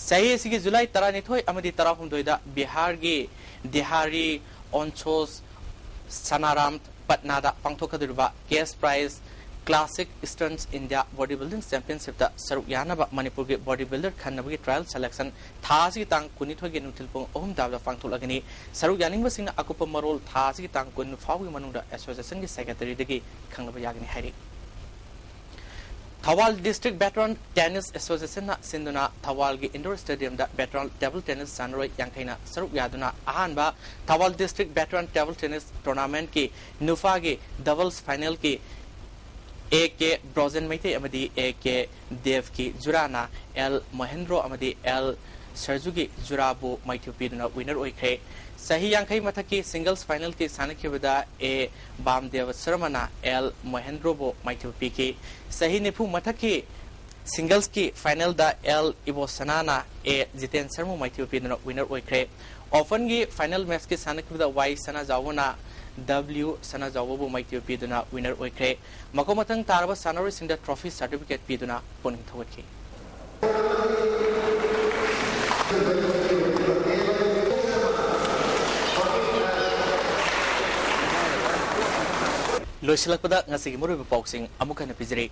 ꯆꯍꯤ ꯑꯁꯤꯒꯤ ꯖꯨꯂꯥꯏ ꯇꯔꯥꯅꯤꯊꯣꯏ ꯑꯃꯗꯤ ꯇꯔꯥꯍꯨꯝꯗꯣꯏꯗ ꯕꯤꯍꯥꯔꯒꯤ ꯗꯤꯍꯥꯔꯤ ꯑꯣꯟꯁꯣꯁ ꯁꯅꯥꯔꯥꯝ ꯄꯠꯅꯥꯗ ꯄꯥꯡꯊꯣꯛꯀꯗꯧꯔꯤꯕ cash prize classic easterns India body building ꯆꯦꯝꯄꯤꯌꯟꯁꯤꯞꯇ ꯁꯔꯨꯛ ꯌꯥꯅꯕ ꯃꯅꯤꯄꯨꯔꯒꯤ ꯕꯣꯗꯤ ꯕꯤꯜꯗꯔ ꯈꯟꯅꯕꯒꯤ ꯇ꯭ꯔꯥꯌꯦꯜ ꯁꯦꯂꯦꯛꯁꯟ ꯊꯥ ꯑꯁꯤꯒꯤ ꯇꯥꯡ ꯀꯨꯟꯅꯤꯊꯣꯏꯒꯤ ꯅꯨꯡꯊꯤꯜ ꯄꯨꯡ ꯑꯍꯨꯝ ꯇꯥꯕꯗ ꯄꯥꯡꯊꯣꯛꯂꯒꯅꯤ꯫ ꯁꯔꯨꯛ ꯌꯥꯅꯤꯡꯕꯁꯤꯡꯅ ꯑꯀꯨꯞꯄ ꯃꯔꯣꯜ ꯊꯥ ꯑꯁꯤꯒꯤ ꯇꯥꯡ ꯀꯨꯟ ꯐꯥꯎꯕꯒꯤ ꯃꯅꯨꯡꯗ ꯑꯦꯁꯣꯁꯤꯌꯦꯁꯟꯒꯤ ꯁꯦꯀ꯭ꯔꯦꯇꯔꯤꯗꯒꯤ ꯈꯪꯂꯕ ꯌꯥꯒꯅꯤ ꯍꯥꯏꯔꯤ꯫ ꯊꯧꯕꯥꯜ ꯗꯤꯁꯇ꯭ꯔꯤꯛ ꯚꯦꯇꯔꯥꯟ ꯇꯦꯅꯤꯁ ꯑꯦꯁꯣꯁꯤꯌꯦꯁꯟꯅ ꯁꯤꯟꯗꯨꯅ ꯊꯧꯕꯥꯜꯒꯤ ꯏꯟꯗꯣꯔ ꯁ꯭ꯇꯦꯗꯤꯌꯝꯗ ꯚꯦꯇꯔꯥꯟ ꯇꯦꯕꯜ ꯇꯦꯅꯤꯁ ꯁꯥꯟꯅꯔꯣꯏ ꯌꯥꯡꯈꯩꯅ ꯁꯔꯨꯛ ꯌꯥꯗꯨꯅ ꯑꯍꯥꯟꯕ Thoubal district veteran table tennis ꯇꯣꯔꯅꯥꯃꯦꯟꯠꯀꯤ ꯅꯨꯄꯥꯒꯤ doubles ꯐꯥꯏꯅꯦꯜꯒꯤ A K Brojen Meitei ꯑꯃꯗꯤ ꯑꯦ ꯀꯦ ꯗꯦꯕꯀꯤ ꯖꯨꯔꯥꯅ ꯑꯦꯜ ꯃꯣꯍꯦꯟꯗ꯭ꯔꯣ ꯑꯃꯗꯤ ꯑꯦꯜ ꯁꯔꯖꯨꯒꯤ ꯖꯨꯔꯥꯕꯨ ꯃꯥꯏꯊꯤꯕ ꯄꯤꯗꯨꯅ ꯋꯤꯅꯔ ꯑꯣꯏꯈ꯭ꯔꯦ꯫ ꯆꯍꯤ ꯌꯥꯡꯈꯩ ꯃꯊꯛꯀꯤ ꯁꯤꯡꯒꯜꯁ ꯐꯥꯏꯅꯦꯜꯒꯤ ꯁꯥꯟꯅꯈꯤꯕꯗ ꯑꯦ ꯕꯥꯝꯗꯦꯕ ꯁꯔꯃꯅ ꯑꯦꯜ ꯃꯣꯍꯦꯟꯗ꯭ꯔꯣꯕꯨ ꯃꯥꯏꯊꯤꯕ ꯄꯤꯈꯤ꯫ ꯆꯍꯤ ꯅꯤꯐꯨ ꯃꯊꯛꯀꯤ ꯁꯤꯡꯒꯜꯁꯀꯤ ꯐꯥꯏꯅꯦꯜꯗ ꯑꯦꯜ ꯏꯕꯣꯁꯅꯥꯅ ꯑꯦ ꯖꯤꯇꯦꯟ ꯁꯔꯃꯕꯨ ꯃꯥꯏꯊꯤꯕ ꯄꯤꯗꯨꯅ ꯋꯤꯅꯔ ꯑꯣꯏꯈ꯭ꯔꯦ꯫ ꯑꯣꯄꯟꯒꯤ ꯐꯥꯏꯅꯦꯜ ꯃꯦꯆꯀꯤ ꯁꯥꯟꯅꯈꯤꯕꯗ ꯋꯥꯏ ꯁꯅꯥꯖꯥꯎꯕꯅ ꯗꯕ꯭ꯂꯤꯌꯨ ꯁꯅꯥꯖꯥꯎꯕꯕꯨ ꯃꯥꯏꯊꯤꯕ ꯄꯤꯗꯨꯅ ꯋꯤꯅꯔ ꯑꯣꯏꯈ꯭ꯔꯦ꯫ ꯃꯈꯣꯡ ꯃꯊꯪ ꯇꯥꯔꯕ ꯁꯥꯟꯅꯔꯣꯏꯁꯤꯡꯗ ꯇ꯭ꯔꯣꯐꯤ ꯁꯥꯔꯇꯤꯐꯤꯀꯦꯠ ꯄꯤꯗꯨꯅ ꯄꯨꯛꯅꯤꯡ ꯊꯧꯒꯠꯈꯤ꯫ ꯂꯣꯏꯁꯤꯜꯂꯛꯄꯗ ꯉꯁꯤꯒꯤ ꯃꯔꯨꯑꯣꯏꯕ ꯄꯥꯎꯁꯤꯡ ꯑꯃꯨꯛ ꯍꯟꯅ ꯄꯤꯖꯔꯤ꯫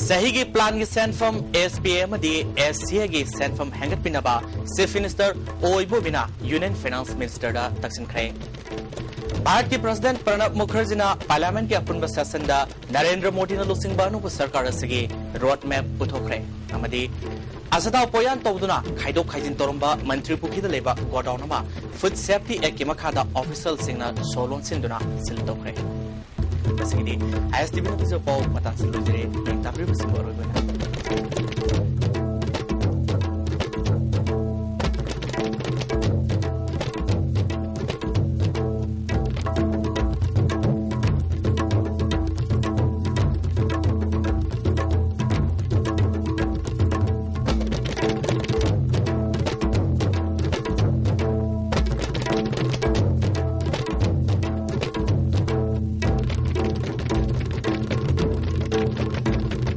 ꯆꯍꯤꯒꯤ ꯄ꯭ꯂꯥꯟꯒꯤ ꯁꯦꯟꯐꯝ, ꯑꯦꯁ ꯕꯤ ꯑꯦ ꯑꯃꯗꯤ ꯑꯦꯁ ꯁꯤ ꯑꯦꯒꯤ ꯁꯦꯟꯐꯝ ꯍꯦꯟꯒꯠꯄꯤꯅꯕ ꯆꯤꯐ ꯃꯤꯅꯤꯁꯇꯔ ꯑꯣ ꯏꯕꯣꯕꯤꯅ ꯌꯨꯅꯤꯌꯟ ꯐꯥꯏꯅꯥꯟꯁ ꯃꯤꯅꯤꯁꯇꯔꯗ ꯇꯛꯁꯤꯟꯈ꯭ꯔꯦ꯫ ꯚꯥꯔꯠꯀꯤ ꯄ꯭ꯔꯁꯤꯗꯦꯟꯠ ꯄ꯭ꯔꯅꯕ ꯃꯨꯈꯔꯖꯤꯅ ꯄꯥꯔꯂꯤꯌꯥꯃꯦꯟꯠꯀꯤ ꯑꯄꯨꯟꯕ ꯁꯦꯁꯟꯗ ꯅꯔꯦꯟꯗ꯭ꯔ ꯃꯣꯗꯤꯅ ꯂꯨꯆꯤꯡꯕ ꯑꯅꯧꯕ ꯁꯔꯀꯥꯔ ꯑꯁꯤꯒꯤ ꯔꯣꯗ ꯃꯦꯞ ꯄꯨꯊꯣꯛꯈ꯭ꯔꯦ꯫ ꯑꯃꯗꯤ ꯑꯁꯥꯊꯥ ꯄꯣꯌꯥꯟ ꯇꯧꯗꯨꯅ ꯈꯥꯏꯗꯣꯛ ꯈꯥꯏꯖꯤꯟ ꯇꯧꯔꯝꯕ ꯃꯟꯇ꯭ꯔꯤ ꯄꯨꯈ꯭ꯔꯤꯗ ꯂꯩꯕ ꯒꯣꯗꯥꯎꯟ ꯑꯃ ꯐꯨꯗ ꯁꯦꯐꯇꯤ ꯑꯦꯛꯀꯤ ꯃꯈꯥꯗ ꯑꯣꯐꯤꯁꯤꯌꯦꯜꯁꯤꯡꯅ ꯁꯣ ꯂꯣꯟꯁꯤꯟꯗꯨꯅ ꯁꯤꯜ ꯇꯧꯈ꯭ꯔꯦ꯫ ꯉꯁꯤꯒꯤꯗꯤ ꯑꯥꯏ ꯑꯦꯁ ꯇꯤ ꯚꯤꯅ ꯄꯤꯖꯕ ꯄꯥꯎ ꯃꯇꯥꯡꯁꯤꯗ ꯂꯣꯏꯖꯔꯦ꯫ ꯌꯦꯡ ꯇꯥꯕꯤꯔꯤꯕꯁꯤꯡꯕꯨ ꯑꯔꯣꯏꯕ ꯑꯣꯏꯅ